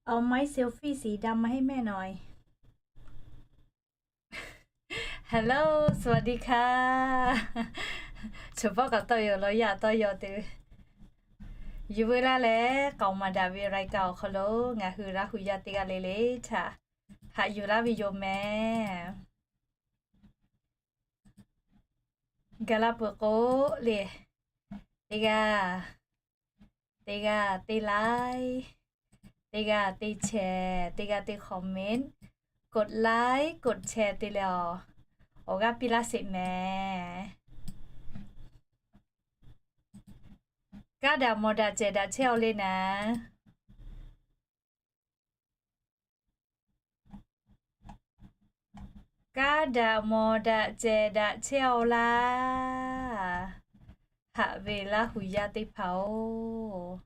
เอาไม้เซลฟี่สีดำมาให้แม่หน่อย Hello สวัสดีค่ะ Chaw pawˆ kaꞈ tawˇ yaw law yaˇ tawˇ yaw te ve, yuˬ veu laˇ leh k'aoˍ maˍ daꞈ ve รายการ awˬ hk'aw lo ngaˬ hui Laˇ hu yaˇ teˇ g'aˇ le le htaꞈ haꞈ yuˬ laˇ ve yoˬ mehˍ. Gaˬ la peuˬ k'o le, teˇ g'aˇ teˇ g'aˇ teˇ like, teˇ g'aˇ teˇ share, teˇ g'aˇ teˇ comment, กดไลค์ กดแชร์ te leh awˬ g'aˇ piˇ laˇ sheˍ mehˍ. Kaˇ daꞈ mawˬ daꞈ cehˬ daꞈ chehˇ-aw le naˍ. Kaˇ daꞈ mawˬ daꞈ cehˬ daꞈ chehˇ-aw laˇ. Haꞈ ve Laˇ hu yaˇ teˇ hpaˍ-oˬ,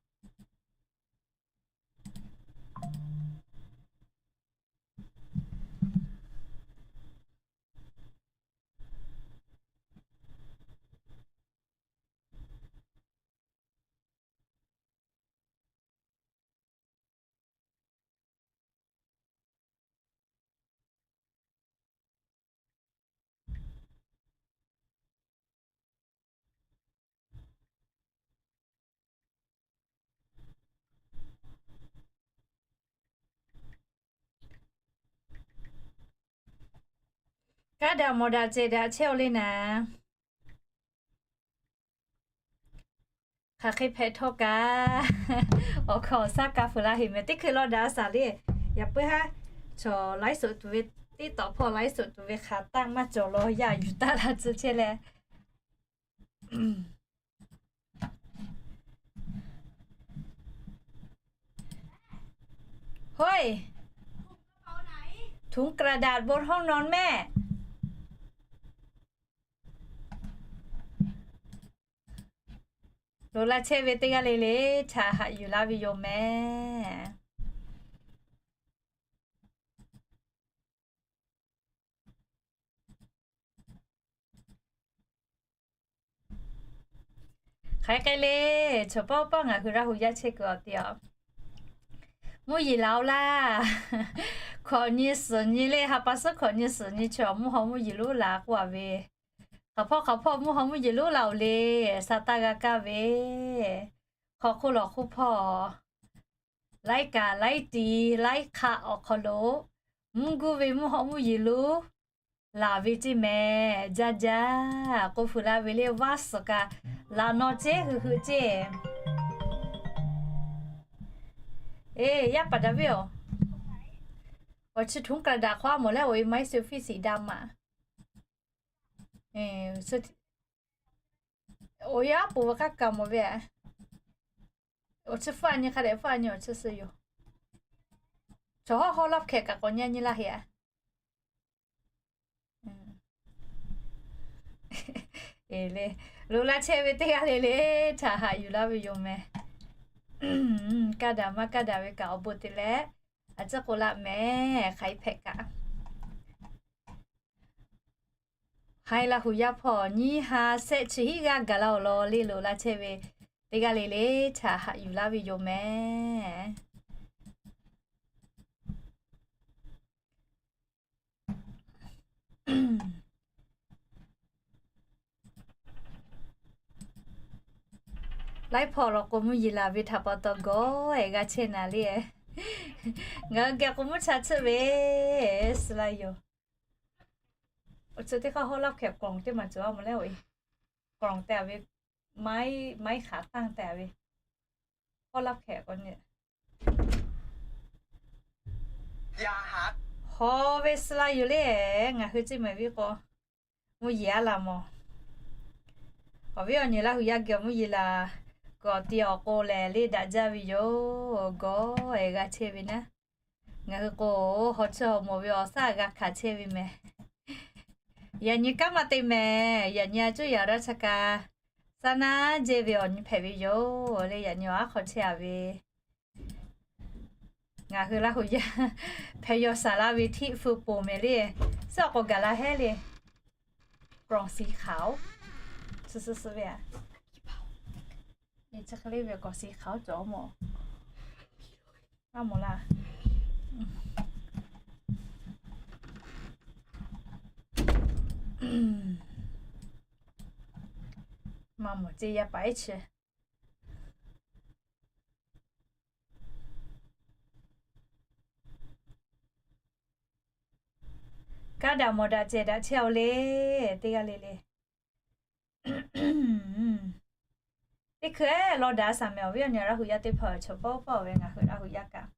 Kaˇ daꞈ mawˬ daꞈ cehˬ daꞈ chehˇ-aw le naˍ. Hk'aˬ hk'e hpehꞈ htawˇ kaꞈ, awˬ hkaw awˬ shaˉ ka fuiˍ la heˍ mehˍ. Teˇ hkui law daꞈ a shaˍ le. Yaꞈ puiˉ haˉ, chaw ไลฟ์สด tuˬ ve, TikTok hpawˇ ไลฟ์สด tuˬ ve hk'aˬ tanˇ maˇ cawˬ law yaˇ yuˬ taˍ la tcuh chehˇ leh. Hoi, ถุงกระดาษบนห้องนอนแม่ Loꞈ la chehˇ ve teˇ g'aˇ le le htaꞈ haꞈ yuˬ laˇ ve yoˬ mehˍ. Hk'aˬ hk'e le, chaw pawˆ pawˆ ngaˬ hui Laˇ hu yaˇ chehˇ kuiˬ awˬ te-a, mvuhˇ yeˬ laˬ-oꞈ laˇ. Hkawꞈ nyi suhˍ nyi le, ha pa suhˉ hkawꞈ nyi suhˍ nyi chaw mvuhˇ haw mvuhˇ yeˬ lonˉ la k'oˆ-a ve, hk'aˬ hpawˇ hk'aˬ hpawˇ mvuhˇ haw mvuhˇ yeˬ lonˉ la-oˬ le. Sa taˇ g'a kaˇ ve, hk'aw hk'oˆ lawˬ hk'oˆ hpawˇ, laiˉ kaꞈ laiˉ tiˍ laiˉ hk'aˆ awˬ hk'aw lo mvuhˇ guˇ ve mvuhˇ haw mvuhˇ yeˬ lonˉ laˬ ve ceˇ mehˍ. Jaˇ jaˇ k'oˆ fuiˍ la ve le, vaˇ suhˍ kaꞈ laꞈ naw ceˇ hui hui ceˇ. Eˬ, yaˇ paˍ daꞈ ve-oˬ, awˬ chi ถุงกระดาษ hk'aw a mawˬ leh awˬ e ไม้เซลฟี่สีดำ maˍ. Awˬ e aˉ poˍ ve k'aˇ kaꞈ mawˬ ve, awˬ chi hpfuhˇ a nyi hk'a dehꞈ hpfuhˇ a nyi awˬ chi suh yoˬ. Chaw hawˉ hawˉ laˇ hpehꞈ kaꞈ k'awꞈ nyi a nyi laˇ heˆ-a. Eˬ le, loꞈ la chehˇ ve teˇ g'aˇ le le htaꞈ haꞈ yuˬ laˇ ve yoˬ mehˍ. Kaˇ daꞈ maˇ kaˇ daꞈ ve kaꞈ awˬ bon te leh, a ciˉ k'oˆ laˇ mehˍ. Hk'aˬ hk'e hpehꞈ kaꞈ, haiˬ Laˇ hu yaˇ hpawˇ nyiˇ ha shehˆ chi hiˉ g'aˇ gaˬ la-oˬ law le, loꞈ la chehˇ ve teˇ g'aˇ le le htaꞈ haꞈ yuˬ laˇ ve yoˬ mehˍ. Laiˉ hpawˇ law k'o mvuhˇ yeˬ laˬ ve htaꞈ pa taw gawˬ-e g'a chehˇ naˍ le. Ngaˬ hui geh k'o mvuhˇ cha tsuhˇ ve suh la yoˬ. Awˬ chi teˇ hk'aˇ hawˉ laˇ hpehꞈ กล่อง teˇ maˬ cawˬ a mawˬ leh, กล่อง te-a ve, maiˉ maiˉ hk'aˬ tanˇ te-a ve, hawˉ laˇ hpehꞈ k'o nyi haw ve suh la yoˬ le. Ngaˬ hui ceˇ mehˍ ve k'o, mvuhˇ yeˬ a laˬ mawˬ. Awˬ viˉ awˬ nyi Laˇ hu yaˇ geh mvuhˇ yeˬ laˬ kuiˬ awˬ ti awˬ k'o lehˬ, le daꞈ jaˇ ve yoˬ. Gawˬ-e g'a chehˇ ve naˉ. Ngaˬ hui k'o, haw chi haw mawˬ ve awˬ shaˉ g'a hkanˍ chehˇ ve mehˍ. Yaꞈ nyi kanˉ maˇ te mehˍ. Yaꞈ nyi a cuˇ yaꞈ raˇ cha ka, saˉ naˉ jehˇ ve awˬ nyi hpehꞈ ve yoˬ le. Yaꞈ nyi awˬ aˉ hk'aw chehˇ-a ve, ngaˬ hui Laˇ hu yaˇ hpehꞈ yaw shaˍ laˇ ve htiˆ feu poˬ mehˍ le. Suhˉ awˬ k'o gaˬ la hehˉ le. กล่องสีขาว suh suh suh ve a, chi hk'e le ve กล่องสีขาว cawˬ mawˬ. Maˇ mawˬ laˇ. Maˇ mawˬ ceˇ yaˇ paˍ iˉ chi. Kaˇ daꞈ mawˬ daꞈ cehˬ daꞈ chehˇ-oˬ le, teˇ g'aˇ le le. Teˇ hkui-eˬ law daꞈ a shaˍ mehˍ awˬ viˉ awˬ nyi Laˇ hu yaˇ teˇ hpaˍ-oˬ, chaw paw paw ve ngaˬ hui Laˇ hu yaˇ kaꞈ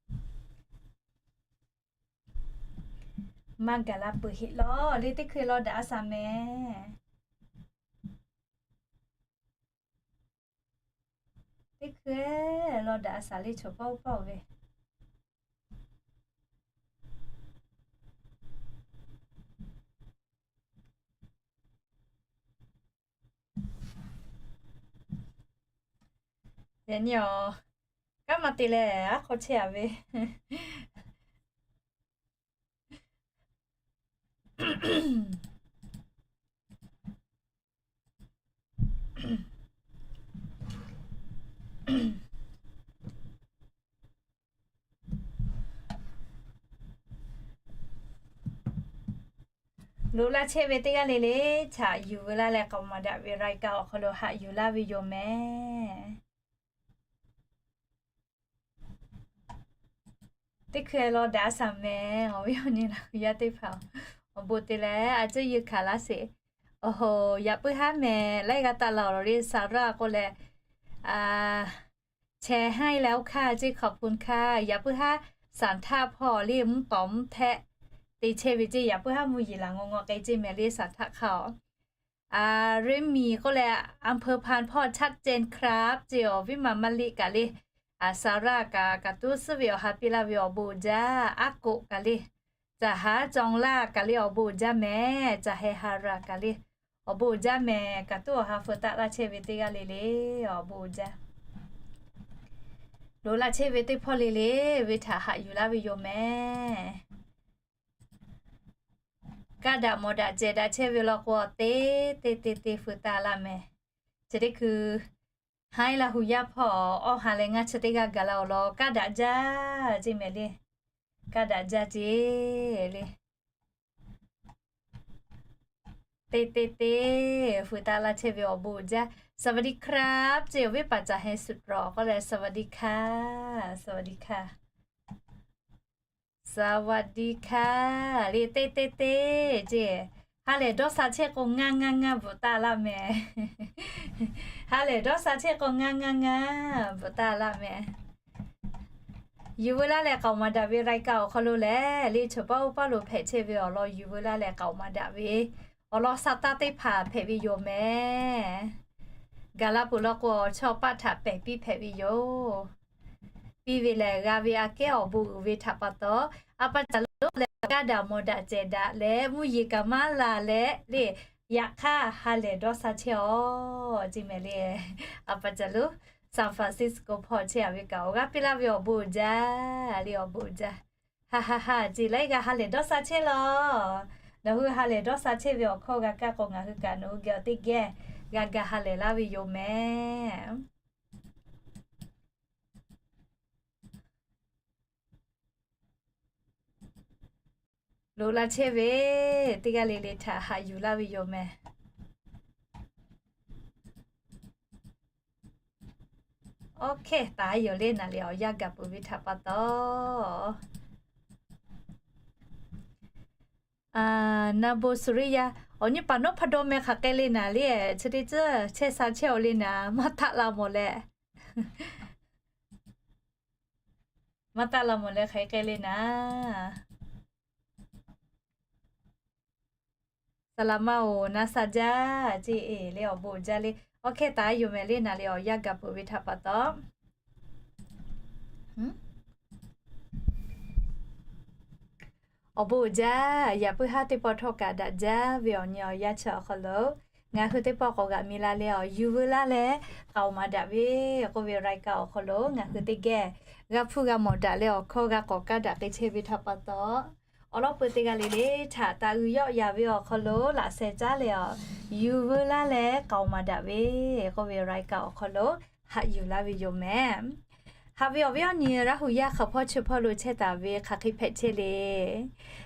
maˇ gaˬ la peuˬ heˆ law le. Teˇ hkui law daꞈ a shaˍ mehˍ. Teˇ hkui law daꞈ a shaˍ le chaw paw paw ve. Yaꞈ nyi-aˬ, kanˉ maˇ te leh aˉ hk'aw chehˇ-a ve. Loꞈ la chehˇ ve teˇ g'aˇ le le, chaꞈ yuˬ veu laˇ leh k'aoˍ maˍ daꞈ ve รายการ awˬ hk'aw lo haꞈ yuˬ laˇ ve yoˬ mehˍ. Teˇ hkui law daꞈ a shaˍ mehˍ awˬ viˉ awˬ nyi Laˇ hu yaˇ teˇ hpaˍ-oˬ, awˬ bon te leh a cuˇ yiˍ hkanˍ laˇ sheˍ. Awˬ hoꞈ, yaꞈ puiˉ haˉ mehˍ laiˉ g'aˇ taˆ la awˬ lawn le, สาระ k'oˆ leh, a, chehˇ haˉ leh oˇ hkanˇ ceˇ ขอบคุณค่ะ. Yaꞈ puiˉ haˉ สถานที่ hpawˇ le mvuhˇ tawˍ mvuhˇ htehˆ te chehˇ ve ceˇ, yaꞈ puiˉ haˉ mvuhˇ yeˬ laˬ ngaw ngaw k'ai ceˇ mehˍ le สถานที่ hk'aˇ-oˬ. A, เรมี k'oˆ leh อำเภอพานพ่อ ชัดเจนครับ ceˇ awˬ viˉ ma Maˇ liˆ kaꞈ le, a, สาระ kaꞈ kaꞈ tuˉ suhˉ ve awˬ ha piˇ laˇ ve awˬ bon uiˍ jaˇ. Aˉ k'oꞈ kaꞈ le, caˬ haˉ จองล่า kaꞈ le awˬ bon uiˍ jaˇ mehˍ. Caˬ heh ha raˬ kaꞈ le awˬ bon uiˍ jaˇ mehˍ. Kaꞈ tuˉ awˬ ha feu taˆ laˇ chehˇ ve teˇ g'aˇ le le, awˬ bon uiˍ jaˇ. Loꞈ la chehˇ ve teˇ hpawˇ le le, ve htaꞈ haꞈ yuˬ laˇ ve yoˬ mehˍ. Kaˇ daꞈ mawˬ daꞈ cehˬ daꞈ chehˇ ve law k'o, te te te te feu taˆ laˇ mehˍ. Chi teˇ hkui haˉ Laˇ hu yaˇ hpawˇ awˬ ha leh ngaˇ chi teˇ g'aˇ gaˬ la awˬ lawn kaˇ daꞈ jaˇ ceˇ mehˍ le. Kaˇ daꞈ jaˇ ceˇ le. Te te te feu taˆ laˇ chehˇ ve awˬ bon uiˍ jaˇ. สวัสดีครับ ceˇ awˬ viˉ paˍ caˬ heh suhˍ rawˬ k'oˆ leh สวัสดีค่ะ สวัสดีค่ะ สวัสดีค่ะ le te te te ceˇ. Ha lehˬ dawˇ sha chehˇ k'o ngaˇ ngaˇ ngaˇ bvuhꞈ taˆ laˇ mehˍ. Ha lehˬ dawˇ sha chehˇ k'o ngaˇ ngaˇ ngaˇ bvuhꞈ taˆ laˇ mehˍ. Yuˬ veu laˇ leh k'aoˍ maˍ daꞈ ve รายการ awˬ hk'aw lo lehˬ, le chaw paw paw lo hpehꞈ chehˇ ve awˬ lawn yuˬ veu laˇ leh k'aoˍ maˍ daꞈ ve awˬ lawn sha taˇ teˇ hpaˍ hpehꞈ ve yoˬ mehˍ. Gaˬ la peuˬ law k'o, chaw paˆ htaꞈ pehˬ piˇ hpehꞈ ve yoˬ. Piˇ ve lehˬ g'a ve aꞈ kehˉ awˬ bon uiˍ ve htaꞈ pa taw, a pa caˬ lo leh kaˇ daꞈ mawˬ daꞈ cehˬ daꞈ leh mvuhˇ yeˬ kaꞈ maˇ la leh le, yaꞈ hk'aˇ ha lehˬ dawˇ sha chehˇ-aˬ ceˇ mehˍ le. A pa caˬ lo San Francisco hpawˇ chehˇ-a ve kaꞈ awˬ g'aˇ piˇ laˇ ve awˬ bon uiˍ jaˇ le, awˬ bon uiˍ jaˇ. Ha ha ha ceˇ laiˉ g'aˇ ha lehˬ dawˇ sha chehˇ laˬ. Nawˬ hui ha lehˬ dawˇ sha chehˇ ve awˬ hkawˇ g'a kaˇ k'o, ngaˬ hui kaꞈ nawˬ hui geh awˬ teˇ geh g'a ga ha lehˬ laˇ ve yoˬ mehˍ. Loꞈ la chehˇ ve teˇ g'aˇ le le htaꞈ haꞈ yuˬ laˇ ve yoˬ mehˍ. Awˬ hkehˇ taˍ yoˬ le naˍ le awˬ yanˇ gaˬ peuˬ ve htaꞈ pa taw. Naˍ bon Suˍriˆ yaˇ, awˬ nyi paˍ nawˉ hpa dawˇ meh hk'aˬ k'ai le naˍ le, chi teˇ tcuhˇ chehˇ sha chehˇ-aw le naˍ, maˇ taˆ la mawˬ leh. Maˇ taˆ la mawˬ leh hk'aˬ hk'e k'ai le naˍ. Saˍ laˍ ma-oˬ, na sha jaˇ ceˇ le awˬ bon uiˍ jaˇ le. Awˬ hkehˇ taˍ yoˬ mehˍ le naˍ le awˬ yanˇ gaˬ peuˬ ve htaꞈ pa taw. Awˬ bon uiˍ jaˇ, yaꞈ puiˉ haˉ teˇ pawˆ htawˇ kaꞈ daꞈ jaˇ ve awˬ nyi awˬ yanˇ chi awˬ hk'aw lo ngaˬ hui teˇ pawˆ k'awꞈ g'aꞈ mi la leh awˬ yuˬ veu laˇ leh k'aoˍ maˍ daꞈ ve k'oˆ ve รายการ awˬ hk'aw lo ngaˬ hui teˇ geh g'a hpuˇ g'a mawˬ daꞈ leh awˬ hkawˇ g'a k'awꞈ kaˇ daꞈ k'ai chehˇ ve htaꞈ pa taw, awˬ lawn peu teˇ g'aˇ le le htaꞈ taˍ uiˍ yawˆ yaˍ ve awˬ hk'aw lo laꞈ sheh caˉ leh awˬ yuˬ veu laˇ leh k'aoˍ maˍ daꞈ ve k'oˆ ve รายการ awˬ hk'aw lo haꞈ yuˬ laˇ ve yoˬ mehˍ. Haꞈ ve awˬ viˉ awˬ nyi Laˇ hu yaˇ hk'aˬ hpawˇ chi hpawˇ lo chehˇ taˍ ve hk'aˬ hk'e hpehꞈ chehˇ le.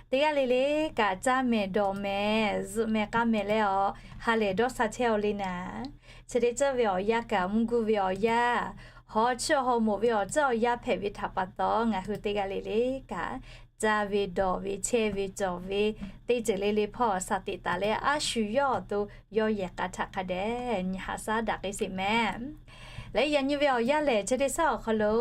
Teˇ g'aˇ le le kaꞈ caˇ mehˍ dawˬ mehˍ zuhꞈ mehˍ k'a mehˍ leh awˬ ha lehˬ dawˇ sha chehˇ-aw le naˍ. Chi teˇ ceuˬ ve awˬ yanˇ kaꞈ mvuhˇ guˇ ve awˬ yanˇ, hawˉ chiˇ hawˉ moˍ ve awˬ ceuˬ awˬ yanˇ hpehꞈ ve htaꞈ pa taw, ngaˬ hui teˇ g'aˇ le le kaꞈ caˇ ve dawˬ ve chehˇ ve cawˬ ve teˇ ceuˬ le le hpawˇ shaˍ teꞈ taˍ leh a shu yawˇ awˬ to yawˇ yehˬ k'a htaꞈ hk'a dehꞈ nyi haꞈ shaˉ daꞈ k'ai sheˍ mehˍ. Leh yaꞈ nyi ve awˬ yanˇ lehˬ, chi teˇ shaˉ awˬ hk'aw lo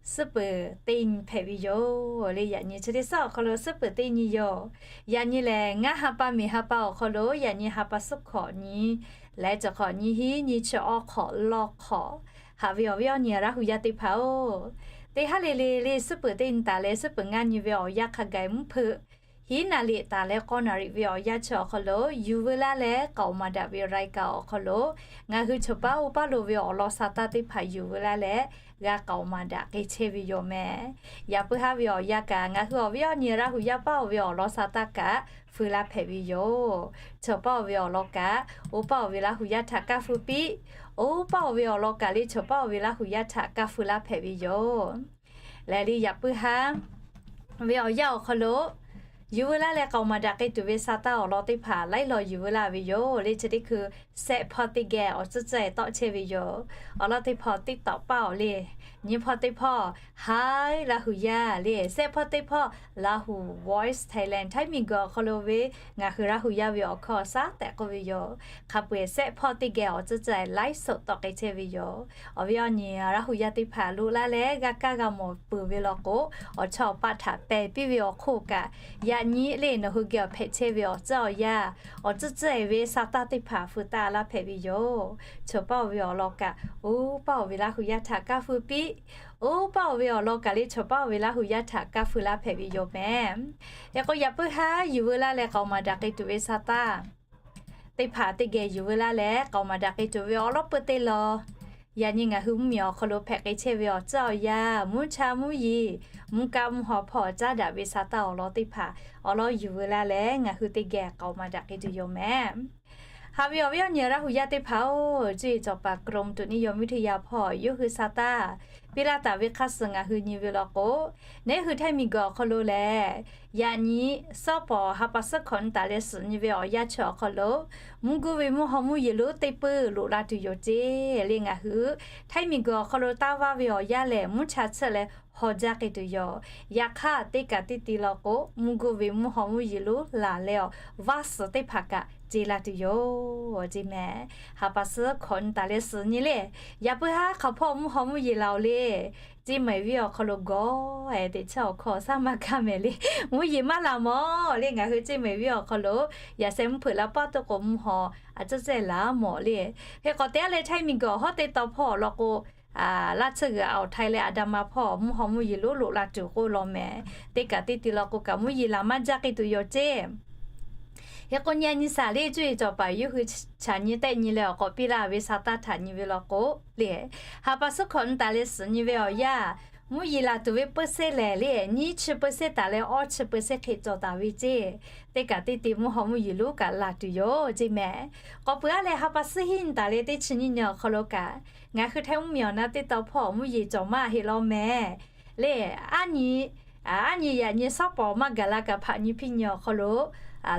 suhˉ peuˍ teˇ nyi hpehꞈ ve yoˬ le. Yaꞈ nyi chi teˇ shaˉ awˬ hk'aw lo suhˉ peuˍ teˇ nyi yoˬ. Yaꞈ nyi lehˬ, ngaˇ ha pa miˬ ha pa awˬ hk'aw lo yaꞈ nyi ha pa suhˉ hkawꞈ nyi leh cawˬ hk'awꞈ nyi hiˉ nyi chi awˇ hk'awꞈ lawˇ hk'awꞈ, haꞈ ve awˬ viˉ awˬ nyi Laˇ hu yaˇ teˇ hpaˍ-oˬ, teˇ haˉ le le le suhˉ peuˍ teˇ nyi taˍ leh suhˉ peuˍ ngaˇ nyi ve awˬ yanˇ hk'a gaˬ mvuhˇ hpeuꞈ hiˉ naˍ riˍ taˍ leh k'awˇ naˍ riˍ ve awˬ yanˇ chi awˬ hk'aw lo, yuˬ veu laˇ leh k'aoˍ maˍ daꞈ ve รายการ awˬ hk'aw lo, ngaˬ hui chawˬ paˉ oˇ paˉ lo ve awˬ lawn sha taˇ teˇ hpaˍ yuˬ veu laˇ leh g'a k'aoˍ maˍ daꞈ k'ai chehˇ ve yoˬ mehˍ. Yaꞈ puiˉ haˉ ve awˬ yanˇ kaꞈ ngaˬ hui awˬ viˉ awˬ nyi Laˇ hu yaˇ paˉ-oˬ ve awˬ lawn sha taˇ kaꞈ feu laˇ hpehꞈ ve yoˬ. Chawˬ paˉ-oˬ ve awˬ lawn kaꞈ, oˇ paˉ-oˬ ve Laˇ hu yaˇ htaꞈ kaˇ feu piˇ. Oˇ paˉ-oˬ ve awˬ lawn kaꞈ le chawˬ paˉ-oˬ ve Laˇ hu yaˇ htaꞈ kaˇ feu laˇ hpehꞈ ve yoˬ. Leh le yaꞈ puiˉ haˉ ve awˬ yanˇ awˬ hk'aw lo, yuˬ veu laˇ leh k'aoˍ maˍ daꞈ k'ai tuˬ ve sha taˇ awˬ lawn teˇ hpaˍ laiˉ law yuˬ veu laˇ ve yoˬ le. Chi teˇ hkui sehˆ hpawˇ teˇ geh awˬ tcuhˉ tcuhˉ-e tawˆ chehˇ ve yoˬ. Awˬ lawn teˇ hpawˇ tiˇ tawꞈ paˇ-oˬ le. Nyiˇ hpawˇ teˇ hpawˇ haiˉ Laˇ hu yaˇ le. Sehˆ hpawˇ teˇ hpawˇ Laˇ hu Voice Thailand Htaiˇ miˬguiˬ awˬ hk'aw lo ve ngaˬ hui Laˇ hu yaˇ ve awˬ hkawˇ shaˉ tehꞈ k'oˆ ve yoˬ. Hk'a peu-eˬ sehˆ hpawˇ teˇ geh awˬ tcuhˉ tcuhˉ-e laiˉ soꞈ tawˆ k'ai chehˇ ve yoˬ. Awˬ viˉ awˬ nyi Laˇ hu yaˇ teˇ hpaˍ loꞈ laˇ leh g'a kaˇ g'a mawˬ peuˬ ve law k'o, awˬ chawˇ awˬ paˆ htaꞈ pehˬ piˇ ve awˬ hk'oˆ kaꞈ, yaꞈ nyi le nawˬ hui geh awˬ hpehꞈ chehˇ ve awˬ tcuhˉ awˬ yanˇ, awˬ tcuhˉ tcuhˉ-e ve sha taˇ teˇ hpaˍ feu taˇ laˇ hpehꞈ ve yoˬ. Chawˬ paˉ-oˬ ve awˬ lawn kaꞈ, oˇ paˉ-oˬ ve Laˇ hu yaˇ htaꞈ kaˇ feu piˇ. Oˇ paˉ-oˬ ve awˬ lawn kaꞈ le chawˬ paˉ-oˬ ve Laˇ hu yaˇ htaꞈ kaˇ feu laˇ hpehꞈ ve yoˬ mehˍ. Hk'e k'o yaꞈ puiˉ haˉ yuˬ veu laˇ leh k'aoˍ maˍ daꞈ k'ai tuˬ ve sha taˇ teˇ hpaˍ teˇ geh yuˬ veu laˇ leh k'aoˍ maˍ daꞈ k'ai tuˬ ve awˬ lawn peu teˇ law, yaꞈ nyi ngaˬ hui mvuhˇ miˬ awˬ hk'aw lo hpehꞈ k'ai chehˇ ve awˬ tcuhˉ awˬ yanˇ, mvuhˇ cha mvuhˇ yeˬ, mvuhˇ kaˆ mvuhˇ haw hpawˇ caˉ daꞈ ve sha taˇ awˬ lawn teˇ hpaˍ awˬ lawn yuˬ veu laˇ leh ngaˬ hui teˇ geh k'aoˍ maˍ daꞈ k'ai tuˬ yoˬ mehˍ. Haꞈ ve awˬ viˉ awˬ nyi Laˇ hu yaˇ teˇ hpaˍ-oˬ, cuˇ yiˍ cawˬ paˍ กรมอุตุนิยมวิทยา hpawˇ yawˇ hui sha taˇ piˇ laˇ taˍ ve hk'aˇ suh ngaˬ hui nyi ve law k'o, neˉ hui Htaiˇ miˬguiˬ awˬ hk'aw lo lehˬ, yaꞈ nyi sawˉ pawˍ ha pa suhˉ hkawꞈ nyi taˍ leh suhˍ nyi ve awˬ yanˇ chi awˬ hk'aw lo, mvuhˇ guˇ ve mvuhˇ haw mvuhˇ yeˬ lonˉ teˇ peuˬ loꞈ la tuˬ yoˬ ceˇ le. Ngaˬ hui Htaiˇ miˬguiˬ awˬ hk'aw lo taˇ vaˇ ve awˬ yanˇ lehˬ, mvuhˇ cha tsuhˆ leh haw jaˇ k'ai tuˬ yoˬ. Yaꞈ hk'aˇ teˇ kaꞈ teˇ ti law k'o, mvuhˇ guˇ ve mvuhˇ haw mvuhˇ yeˬ lonˉ laˬ leh awˬ vaˇ suhˍ teˇ hpaˍ kaꞈ ce la tuˬ yoˬ ceˇ mehˍ. Ha pa suhˉ hkawꞈ nyi taˍ leh suhˍ nyi le, yaꞈ puiˉ haˉ hk'aˬ hpawˇ mvuhˇ haw mvuhˇ yeˬ laˬ-oˬ le. Ceˇ mehˍ viˉ awˬ hk'aw lo gawˬ-e teꞈ chiˇ awˬ hkawˇ shaˉ maˇ kaˇ mehˍ le. Mvuhˇ yeˬ maˇ laˬ mawˬ le. Ngaˬ hui ceˇ mehˍ viˉ awˬ hk'aw lo yaꞈ sheh mvuhˇ hpeuꞈ la paˇ tuˬ k'o mvuhˇ haw a tcuhˉ tcuhˉ laˬ mawˬ le. Hk'e k'awꞈ te-a leh Htaiˇ miˬguiˬ awˬ hawˉ teˇ taw hpawˇ awˬ lawn k'o, laˇ tsuhˇ g'uiˬ awˬ Htaiˇ leh Aˍdanˍ ma hpawˇ mvuhˇ haw mvuhˇ yeˬ lonˉ loꞈ la tuˬ k'oˆ law mehˍ. Teˇ kaꞈ teˇ ti law k'o kaꞈ mvuhˇ yeˬ laˬ maˇ jaˇ k'ai tuˬ yoˬ ceˇ. Hk'e k'o nyi a nyi shaˍ le cuˇ yiˍ cawˬ paˍ yawˇ hui chaꞈ nyi tehˆ nyi leh awˬ k'awꞈ piˇ laˇ ve sha taˇ htaꞈ nyi ve law k'o le, ha pa suhˉ hkawꞈ nyi taˍ leh suhˍ nyi ve awˬ yanˇ, mvuhˇ yeˬ laˬ tuˬ ve เปอร์เซ็นต์ lehˬ le, nyiˇ chi เปอร์เซ็นต์ taˍ leh awˇ chi เปอร์เซ็นต์ hk'e cawˬ taˍ ve ceˇ. Teˇ kaꞈ teˇ ti mvuhˇ haw mvuhˇ yeˬ lonˉ kaꞈ laˬ tuˬ yoˬ ceˇ mehˍ. K'awꞈ peuˬ-a leh ha pa suhˉ hiˉ nyi taˍ leh teˇ chi nyiˇ nyi awˬ hk'aw lo kaꞈ, ngaˬ hui Htaiˇ mvuhˇ miˬ awˬ na teˇ taw hpawˇ mvuhˇ yeˬ cawˬ maˇ heˆ law mehˍ le. Aˉ nyi, aˉ nyi yaꞈ nyi sawˉ pawˍ maˇ gaˬ la kaꞈ hpaꞈ nyi piˇ nyi awˬ hk'aw lo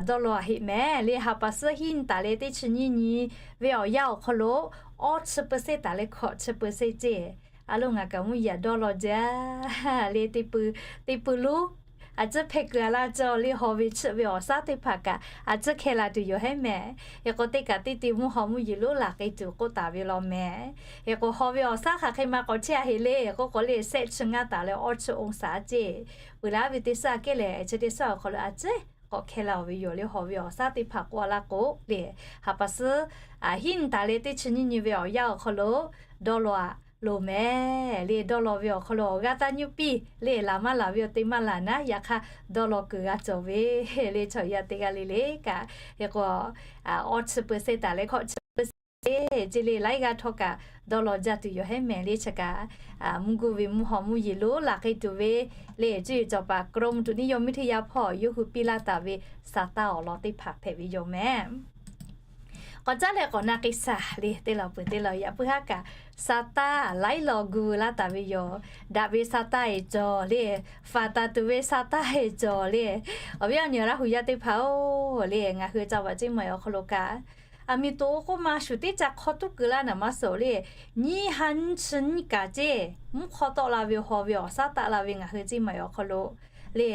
dawˇ law heˆ mehˍ le. Ha pa suhˉ hiˉ nyi taˍ leh teˇ chi nyiˇ nyi ve awˬ yanˇ awˬ hk'aw lo awˇ chi เปอร์เซ็นต์ taˍ leh hkawꞈ chi เปอร์เซ็นต์ ceˇ. A lo ngaˬ kaꞈ mvuhˇ yeˬ dawˇ law jaˇ le. Teˇ pui, teˇ pui lonˉ a tcuhˉ hpehˇ kuiˬ a laˇ cawˬ le. Haw ve chiˇ ve awˬ shaˉ teˇ hpaˍ kaꞈ a tcuhˉ hkeh la tuˬ yoˬ heˉ mehˍ. Hk'e k'o teˇ kaꞈ teˇ ti mvuhˇ haw mvuhˇ yeˬ lonˉ laˬ k'ai tuˬ k'oˆ taˍ ve law mehˍ. Hk'e k'o haw ve awˬ shaˉ hk'aˬ hk'e ma k'awꞈ chehˇ-a heˆ le. K'oˆ k'o le sehˆ chi ngaˇ taˍ leh awˇ chi องศา ceˇ. Peuˬ laˇ ve teˇ shaˉ kehˉ lehˬ chi teˇ shaˉ awˬ hk'aw lo a tcuhˉ k'awꞈ hkeh la-oˬ ve yoˬ le. Haw ve awˬ shaˉ teˇ hpaˍ k'oˆ a laˇ k'o le, ha pa suhˉ hiˉ nyi taˍ leh teˇ chi nyiˇ nyi ve awˬ yanˇ awˬ hk'aw lo dawˇ law-a loˍ mehˍ le. Dawˇ law ve awˬ hk'aw lo awˬ g'aˇ taˇ nyuˇ piˇ le. Laˬ maˇ laˬ ve awˬ te maˇ laˬ naˉ, yaꞈ hk'aˇ dawˇ law kuiˬ g'a cawˬ ve le. Chaw yaˇ teˇ g'aˇ le le kaꞈ hk'e k'o awˇ chi เปอร์เซ็นต์ taˍ leh hkawꞈ chi เปอร์เซ็นต์ ceˇ le. Laiˉ g'aˇ htawˇ kaꞈ dawˇ law jaˇ tuˬ yoˬ heˉ mehˍ le. Chi kaꞈ mvuhˇ guˇ ve mvuhˇ haw mvuhˇ yeˬ lonˉ laˬ k'ai tuˬ ve le cuˇ yiˍ cawˬ paˍ กรมอุตุนิยมวิทยา hpawˇ yawˇ hui piˇ laˇ taˍ ve sha taˇ awˬ lawn teˇ hpaˍ hpehꞈ ve yoˬ mehˍ. k'awꞈ caˉ leh k'awꞈ na k'ai shaˍ le. Teˇ law peuˬ teˇ law yaꞈ puiˉ haˉ kaꞈ sa taˇ laiˉ law gu laˇ taˍ ve yoˬ. Daꞈ ve sa taˇ eˬ cawˬ le. Faˍ taˍ tuˬ ve sa taˇ eˬ cawˬ le. Awˬ viˉ awˬ nyi Laˇ hu yaˇ teˇ hpaˍ-oˬ le, ngaˬ hui ca vaꞈ ceˇ maˬ awˬ hk'aw lo kaꞈ, aˬ miˍ toꞈ k'oˆ ma shuˍ teˇ ca hk'aw tuˉ keu laˇ naˍ maˇ suhˍ le. Nyiˇ ha nyiˇ chi nyiˇ kaꞈ ceˇ mvuhˇ hk'aw tawˆ la ve haw ve awˬ shaˉ taˆ la ve ngaˬ hui ceˇ maˬ awˬ hk'aw lo le.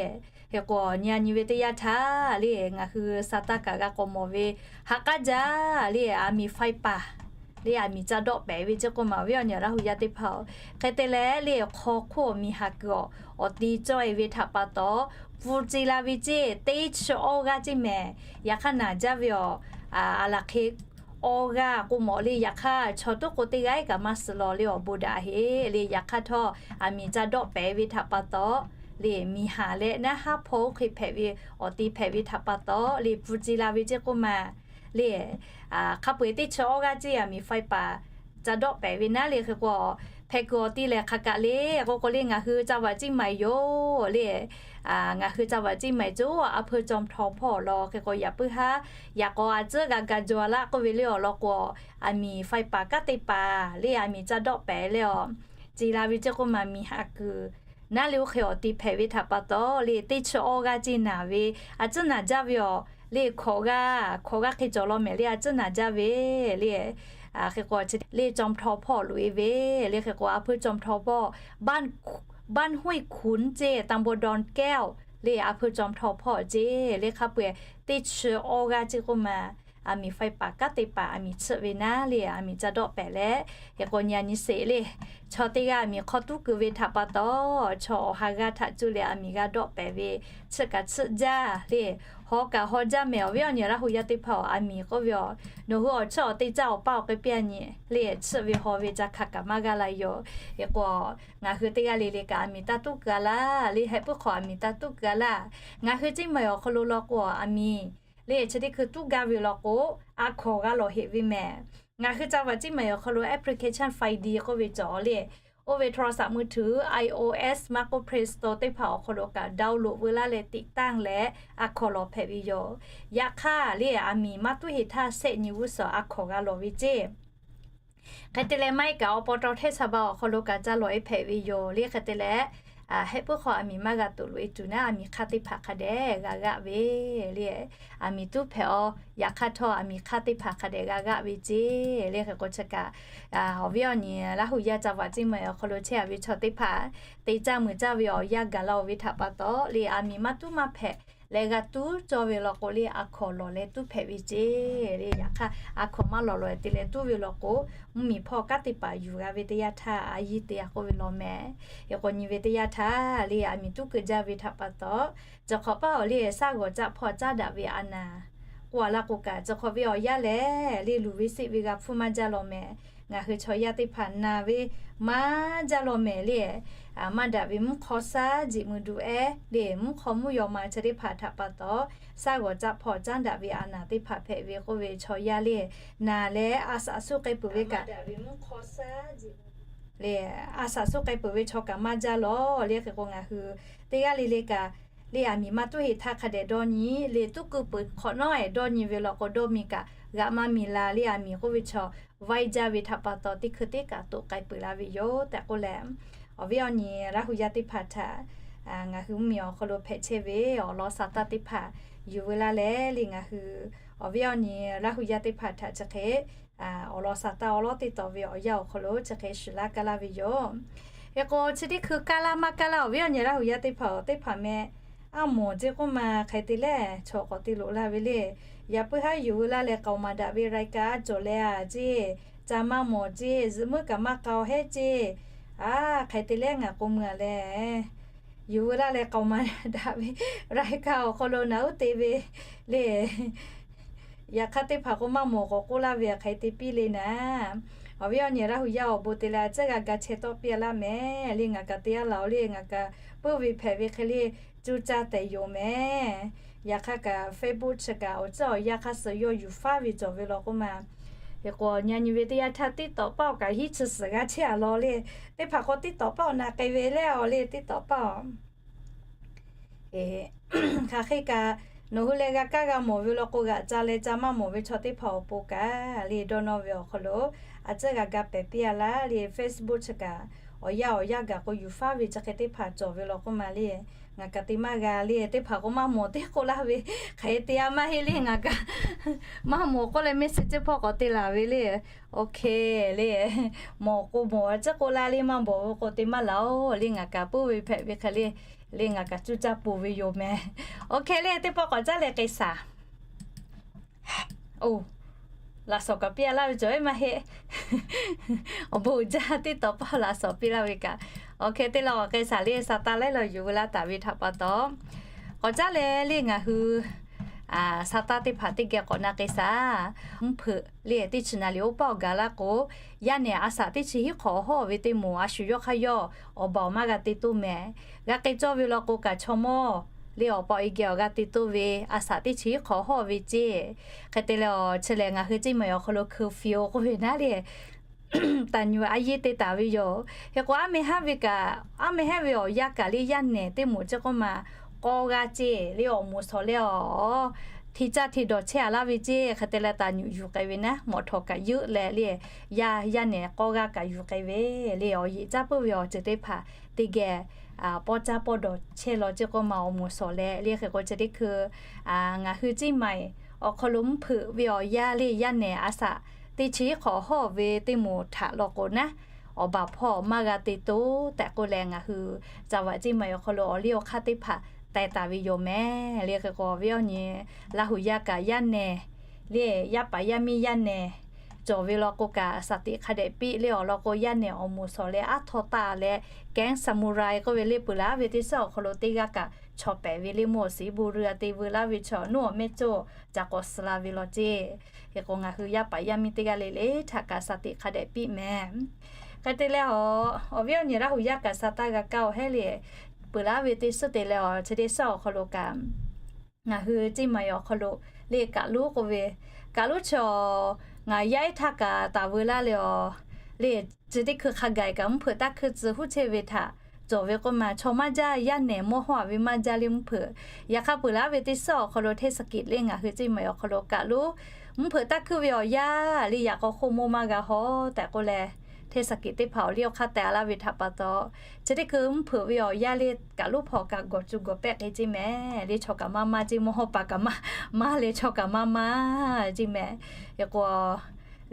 Hk'e k'o nyi a nyi ve teˇ yanˇ htaˇ le, ngaˬ hui sa taˇ kaꞈ g'a k'awꞈ mawˬ ve ha k'aˉ jaˇ le, aˬ miˍ faiˇ paˍ le, aˬ miˍ ca dawˆ pehˍ ve ceˇ k'oˆ ma awˬ viˉ awˬ nyi Laˇ hu yaˇ teˇ hpaˍ-oˬ. Hk'e te leh le, hk'aw hk'oˆ awˬ miˬ haˍ kuiˬ awˬ, awˬ ti cawˇ e ve htaꞈ pa taw, pfuhˇ ce la ve ceˇ teˇ chi awˇ g'aˇ ceˇ mehˍ. Yaꞈ hk'aˇ naˬ jaˇ ve awˬ, aˬ laˬ hk'e awˇ g'aˇ k'oˆ mawˬ le. Yaꞈ hk'aˇ chaw tuˉ k'o teˇ g'aˇ kaꞈ maˇ suh law le, awˬ bon daꞈ heˆ le. Yaꞈ hk'aˇ htawˇ aˬ miˍ ca dawˆ pehˍ ve htaꞈ pa taw le, miˬ haˍ leh naˉ haˉ hpawˇ oˇ hk'e hpehꞈ ve awˬ ti hpehꞈ ve htaꞈ pa taw le, pfuhˇ ce la ve ceˇ k'oˆ ma le. Hk'a peu-eˬ teˇ chi awˇ g'aˇ ceˇ aˬ miˍ faiˇ paˍ ca dawˆ pehˍ ve naˉ le. Hk'e k'o hpehꞈ kuiˬ awˬ ti lehˬ hk'a kaꞈ le k'o k'o le, ngaˬ hui ca vaꞈ ceˇ maˬ yoˬ le. Ngaˬ hui ca vaꞈ ceˇ maˬ coˬ a hpeu caw htaw hpawˇ awˬ lawn hk'e k'o yaꞈ puiˉ haˉ yaꞈ k'aw a tcuhˉ g'a ga jaw laˇ k'oˆ ve le awˬ lawn k'o, aˬ miˍ faiˇ paˍ kanˉ te paˍ le, aˬ miˍ ca dawˆ pehˍ leh awˬ ce la ve ceˇ k'oˆ ma miˬ haˍ kuiˬ naˉ le oˇ hk'e awˬ ti hpehꞈ ve htaꞈ pa taw le, teˇ chi awˇ g'aˇ ceˇ naˬ ve, a tcuhˉ naˬ jaˇ ve awˬ le hkawꞈ g'aˇ, hkawꞈ g'aˇ hk'e cawˬ law mehˍ le, a tcuhˉ naˬ jaˇ ve le. Hk'e k'o le caw htaw hpawˇ loꞈ e ve le. Hk'e k'o a hpeu caw htaw hpawˇ บ้านห้วยขุน ceˇ ตำบลดอนแก้ว le, a hpeu caw htaw hpawˇ ceˇ le. Hk'a peu-eˬ teˇ chi awˇ g'aˇ ceˇ k'oˆ ma aˬ miˍ faiˇ paˍ kanˉ te paˍ aˬ miˍ chiˆ ve naˉ le, aˬ miˍ ca dawˆ pehˍ leh, hk'e k'o nyi a nyi sheˍ le, chaw teˇ g'aˇ aˬ miˍ hk'aw tuˉ keu ve htaꞈ pa taw, chaw awˬ ha g'aˇ htaꞈ cuˇ leh aˬ miˍ g'a dawˆ pehˍ ve, chiˆ kaꞈ chiˆ jaˇ le. Haw kaꞈ haw jaˇ mehˍ awˬ viˉ awˬ nyi Laˇ hu yaˇ teˇ hpaˍ-oˬ, aˬ miˍ k'oˆ ve awˬ, nawˬ hui awˬ chiˇ awˬ te caˇ awˬ paˇ awˬ k'ai piˇ a nyi le, chiˆ ve haw ve ca hk'a kaꞈ maˇ g'aˇ la yoˬ. Hk'e k'o ngaˬ hui teˇ g'aˇ le le kaꞈ aˬ miˍ taˇ tuˉ keu a laˇ le, heh puiˉ hk'aw aˬ miˍ taˇ tuˉ keu a laˇ. Ngaˬ hui ceˇ maˬ awˬ hk'aw lo law k'o aˬ miˍ le chi teˇ hkui tuˉ gaˇ ve law k'o, a hkawnˍ g'a lawˬ heꞈ ve mehˍ. Ngaˬ hui ca vaꞈ ceˇ maˬ awˬ hk'aw lo application Find k'oˆ ve cawˬ le, oˇ ve โทรศัพท์มือถือ iOS maˇ k'oˆ Play Store teˇ hpaˍ awˬ hk'aw lo kaꞈ download veu laˇ leh ติดตั้ง leh a hkawnˍ lawˬ hpehꞈ ve yoˬ. Yaꞈ hk'aˇ le aˬ miˍ maˇ tuˉ heˍ htaˇ shehˆ nyi g'uˇ suhˍ a hkawnˍ g'a lawˬ ve ceˇ. Hk'e te leh maˇ heˆ kaꞈ awˬ pa taw hteˇ shaˍ ba awˬ hk'aw lo kaꞈ ca lawˬ e hpehꞈ ve yoˬ le. Hk'e te leh heh puiˉ hk'aw aˬ miˍ maˇ g'a tuˬ loꞈ e tuˬ naˉ, aˬ miˍ hk'aˇ teˇ hpaˍ hk'a dehꞈ g'a g'aˆ ve le. Aˬ miˍ tuˉ hpehꞈ-aw, yaꞈ hk'aˇ htawˇ aˬ miˍ hk'aˇ teˇ hpaˍ hk'a dehꞈ g'a g'aˆ ve ceˇ le. Hk'e k'o chi kaꞈ awˬ viˉ awˬ nyi Laˇ hu yaˇ ca vaꞈ ceˇ maˬ awˬ hk'aw lo chehˇ a ve chaw teˇ hpaˍ te caˇ mui caˇ ve awˬ yanˇ gaˬ la-oˬ ve htaꞈ pa taw le, aˬ miˍ maˇ tuˉ maˇ hpehꞈ leh g'a tuˉ cawˇ ve law k'o le, a hkawnˍ lawˬ leh tuˉ hpehꞈ ve ceˇ le. Yaꞈ hk'aˇ a hkawnˍ maˇ lawˬ lawˬ te leh tuˉ ve law k'o, mvuhˇmiˬ hpawˇ kanˉ teˇ hpaˍ yuˬ g'a ve teˇ yanˇ htaˇ a yiˇ te a k'oˆ ve law mehˍ. Hk'e k'o nyi ve teˇ yanˇ htaˇ le, aˬ miˍ tuˉ keu jaˇ ve htaꞈ pa taw, chi hk'awꞈ paˇ awˬ le shaˉ g'awˬ caˆ hpawˇ caˉ daꞈ ve a naˍ k'oˆ a laˇ k'o kaꞈ, chi hk'awꞈ ve awˬ yanˇ lehˬ le luˬ ve seˆ ve g'a hpfuhˇ maˇ jaˇ law mehˍ. Ngaˬ hui chaw yaˇ teˇ hpaˍ naˬ ve maˇ jaˇ law mehˍ le. Maˇ daꞈ ve mvuhˇ hk'aw shaˉ jeꞈ mui du ehˉ le, mvuhˇ hk'aw mvuhˇ yaw ma chi teˇ hpaˍ htaꞈ pa taw, shaˉ g'awˬ caˆ hpawˇ caˉ daꞈ ve a naˍ teˇ hpaˍ hpehꞈ ve k'oˆ ve chaw yaˇ le, naˬ leh a shaꞈ suhˉ k'ai peuˬ ve kaꞈ le, a shaꞈ suhˉ k'ai peuˬ ve chaw kaꞈ maˇ jaˇ law le. Hk'e k'o ngaˬ hui teˇ g'aˇ le le kaꞈ le, aˬ miˍ maˇ tuˉ heˍ htaˇ hk'a dehꞈ dawˇ nyi le, tuˉ keu peuˬ hk'awꞈ nawˉ ehˍ dawˇ nyi ve law k'o, dawˇ miˬ kaꞈ g'aꞈ maˇ miˬ la le, aˬ miˍ k'oˆ ve chaw vaiˇ jaˇ ve htaꞈ pa taw teˇ hkui teˇ kaꞈ toꞈ k'ai peuˬ laˇ ve yoˬ tehꞈ k'oˆ leh, awˬ viˉ awˬ nyi Laˇ hu yaˇ teˇ hpaˍ htaꞈ ngaˬ hui mvuhˇmiˬ awˬ hk'aw lo hpehꞈ chehˇ ve awˬ lawn sa taˇ teˇ hpaˍ yuˬ veu laˇ leh le, ngaˬ hui awˬ viˉ awˬ nyi Laˇ hu yaˇ teˇ hpaˍ htaꞈ chi hk'e awˬ lawn sa taˇ awˬ lawn teˇ taw ve awˬ yanˇ awˬ hk'aw lo chi hk'e shiˍ laˇ kaˇ laˇ ve yoˬ. Hk'e k'o chi teˇ hkui kaˇ laˇ maˇ kaˇ laˇ awˬ viˉ awˬ nyi Laˇ hu yaˇ teˇ hpaˍ-oˬ, teˇ hpaˍ meh a mawˬ ceˇ k'oˆ ma hk'e te leh chaw k'awꞈ te loꞈ laˇ ve le. Yaꞈ puiˉ haˉ yuˬ veu laˇ leh k'aoˍ maˍ daꞈ ve รายการ cawˬ leh a ceˇ, ca maˇ mawˬ ceˇ, zuhꞈ muiˉ kaꞈ maˇ k'aoˍ hehˉ ceˇ. A hk'e te leh ngaˬ k'o mui a leh yuˬ veu laˇ leh k'aoˍ maˍ daꞈ ve รายการ awˬ hk'aw lo naˬ uˉ te ve le. Yaꞈ hk'aˇ teˇ hpaˍ k'o maˇ mawˬ k'awꞈ k'oˆ laˇ ve hk'e te piˇ le naˍ. Awˬ viˉ awˬ nyi Laˇ hu yaˇ awˬ bon te leh a ciˉ g'a ga chehˇ tawˆ piˇ a laˇ mehˍ le. Ngaˬ kaꞈ te a laˬ-oˬ le, ngaˬ kaꞈ puiˉ ve hpehꞈ ve hk'e le, cuˇ caˇ tehꞈ yoˬ mehˍ. Yaꞈ hk'aˇ kaꞈ Facebook chi kaꞈ awˬ ciˉ awˬ yanˇ hk'aˇ suh yawˇ yuˬ faˉ ve cawˬ ve law k'oˆ ma. Hk'e k'o nyi a nyi ve teˇ yanˇ htaˇ ติ๊กต็อก paˆ-oˬ kaꞈ hiˉ chi suhˍ g'a chehˇ a law le. Teˇ hpaˍ k'o ติ๊กต็อก paˆ-oˬ na k'ai ve leh awˬ le ติ๊กต็อก paˆ-oˬ. Hk'aˬ hk'e kaꞈ Nawˬ hui leh g'a kaˇ g'a mawˬ ve law k'o, g'aꞈ ca leh ca maˇ mawˬ ve chaw teˇ hpaˍ awˬ pon kaꞈ le, dawˇ nawˇ ve awˬ hk'aw lo a ciˉ g'a ga pehˍ piˇ a laˇ le. Facebook chi kaꞈ awˬ yanˇ awˬ yanˇ gaˬ k'o yuˬ faˉ ve chi hk'e teˇ hpaˍ cawˬ ve law k'oˆ ma le. Ngaˬ kaꞈ te maˇ g'a le, teˇ hpaˍ k'o maˇ mawˬ teˇ k'oˆ laˇ ve, hk'aˬ hk'e te a maˇ heˆ le. Ngaˬ kaꞈ maˇ mawˬ k'oˆ leh message teˇ hpawˇ k'awꞈ te laˬ ve le. OK le, mawˬ k'o mawˬ a ciˉ k'oˆ laˇ le, maˇ mawˬ ve k'o te maˇ laˬ-oˬ le. Ngaˬ kaꞈ puiˉ ve hpehꞈ ve hk'e le, le ngaˬ kaꞈ cuˇ caˇ poˬ ve yoˬ mehˍ. OK le, teˇ pawˆ k'awꞈ caˉ leh k'ai shaˍ. Oˬ, laꞈ shawnˍ kaꞈ piˇ a laˇ ve cawˬ ve maˇ heˆ. Awˬ bon uiˍ jaˇ, teˇ taw pawˆ laꞈ shawnˍ piˇ laˇ ve kaꞈ. OK, teˇ law k'awꞈ k'ai shaˍ le, sa taˇ laiˉ law yuˬ ve laˇ taˍ ve htaꞈ pa taw, k'awꞈ caˉ leh le ngaˬ hui sa taˇ teˇ hpaˍ teˇ geh k'awꞈ na k'ai shaˍ. Mvuhˇ hpeuꞈ le teˇ chi naˍ liꞈ oˇ paˆ awˬ gaˬ laˇ k'o, yaˇ nehˬ a saꞈ teˇ chi hiˉ hk'awꞈ awˬ hawˉ ve teˇ moˍ a shu yawˇ hk'aˇ yawˇ awˬ baˬ awˬ maˇ g'a te toˇ mehˍ. G'a k'ai cawˇ ve law k'o kaꞈ chaw mawˇ le awˬ pa awˬ e geh awˬ g'a te toˇ ve a saꞈ teˇ chi hiˉ hk'awꞈ awˬ hawˉ ve ceˇ. Hk'e te leh awˬ chi lehˬ ngaˬ hui ceˇ maˬ awˬ hk'aw lo curfew k'oˆ ve naˉ le, taˍ nyuˬ a yeˇ te taˍ ve yoˬ. Hk'e k'o aˉ meh haˉ ve kaꞈ, aˉ meh haˉ ve awˬ yanˇ kaꞈ le yaˇ nehˬ teˇ moˍ ceˇ k'oˆ ma k'awˇ g'aˇ ceˇ le awˬ moˍ shawˍ leh awˬ hti caˇ hti dawˬ chehˇ a laˇ ve ceˇ. Hk'e te leh taˍ nyuˬ yuˬ k'ai ve naˉ, mawꞈ htawˍ kaꞈ yeuˆ leh le, yaˇ yaˇ nehˬ k'awˇ g'aˇ kaꞈ yuˬ k'ai ve le. Awˬ yeꞈ caˇ puiˉ ve awˬ ceuˬ teˇ hpaˍ teˇ geh pawˇ caˇ pawˇ dawˬ chehˇ law ceˇ k'oˆ ma awˬ moˍ shawˍ leh le. Hk'e k'o chi teˇ hkui ngaˬ hui ceˇ maˬ awˬ hk'aw lo mvuhˇ hpeuꞈ ve awˬ yanˇ le yaˇ nehˬ a saꞈ teˇ chi hiˉ hk'awꞈ awˬ hawˉ ve teˇ moˍ htaꞈ law k'o naˉ, awˬ baˬ hpawˇ maˇ g'a te toˇ tehꞈ k'oˆ leh ngaˬ hui caˇ vaꞈ ceˇ maˬ awˬ hk'aw lo awˬ liˇ awˬ hk'aˇ teˇ hpaˍ teh taˍ ve yoˬ mehˍ. Le hk'e k'o awˬ viˉ awˬ nyi Laˇ huˍ yaˇ kaꞈ yaˇ nehˬ le yaˇ paˍ yaˇ miˇ yaˇ nehˬ cawˬ ve law k'o kaꞈ shaˍ tiꞈ hk'a dehꞈ piˇ le awˬ lawn k'o yaˇ nehˬ awˬ moˍ shawˍ leh aˉ htawˇ taˍ leh kehˉ saˍmuˍraˍ k'oˆ ve le peuˬ laˇ ve teˇ suhˉ awˬ hk'aw lo teˇ g'aˇ kaꞈ chaw pehˍ ve le mawˬ shiˍ bon rui a te veu laˇ ve chaw nuˇ awˬ mehˇ cawˇ ca k'awꞈ suh la ve law ceˇ. Hk'e k'o ngaˬ hui yaˇ paˍ yaˇ miˇ teˇ g'aˇ le le htaꞈ kaꞈ shaˍ tiꞈ hk'a dehꞈ piˇ mehˍ. Hk'e te leh awˬ viˉ awˬ nyi Laˇ huˍ yaˇ kaꞈ sa taˇ g'a kaˇ awˬ hehˉ le peuˬ laˇ ve teˇ suhˉ te leh awˬ chi teˇ suhˉ awˬ hk'aw lo kaꞈ ngaˬ hui ceˇ maˬ awˬ hk'aw lo le kaꞈ luˉ k'oˆ ve, kaꞈ luˉ chaw ngaˬ yaˇ iˉ htaˇ kaꞈ taˍ veu laˇ le awˬ le, chi teˇ hkui hk'a gaˬ kaꞈ mvuhˇ hpeuꞈ taˇ hkuiˇ tcuh huˉ chehˇ ve htaꞈ cawˬ ve k'oˆ ma chaw maˇ jaˇ yaˇ nehˬ mawˇ hawˇ a ve maˇ jaˇ le mvuhˇ hpeuꞈ. Yaꞈ hk'aˇ peuˬ laˇ ve teˇ suhˉ awˬ hk'aw lo hteˇ saˍ kiꞈ le ngaˬ hui ceˇ maˬ awˬ hk'aw lo kaꞈ luˉ mvuhˇ hpeuꞈ taˇ hkuiˇ ve awˬ yanˇ le yaꞈ k'aw hk'oˆ mawˇ maˇ g'a haw tehꞈ k'oˆ leh hteˇ saˍ kiꞈ teˇ hpaˍ awˬ liˇ awˬ hk'aˇ teh a laˇ ve htaꞈ pa taw, chi teˇ hkui mvuhˇ hpeuꞈ ve awˬ yanˇ le kaꞈ luˉ hpawˇ kaꞈ gawˬ cuˇ gawˬ pehˆ k'ai ceˇ mehˍ. Le chaw kaꞈ maˇ maˇ ceˇ mawˇ hawˇ paˍ kaꞈ maˇ maˇ leh chaw kaꞈ maˇ maˇ ceˇ mehˍ. Hk'e k'o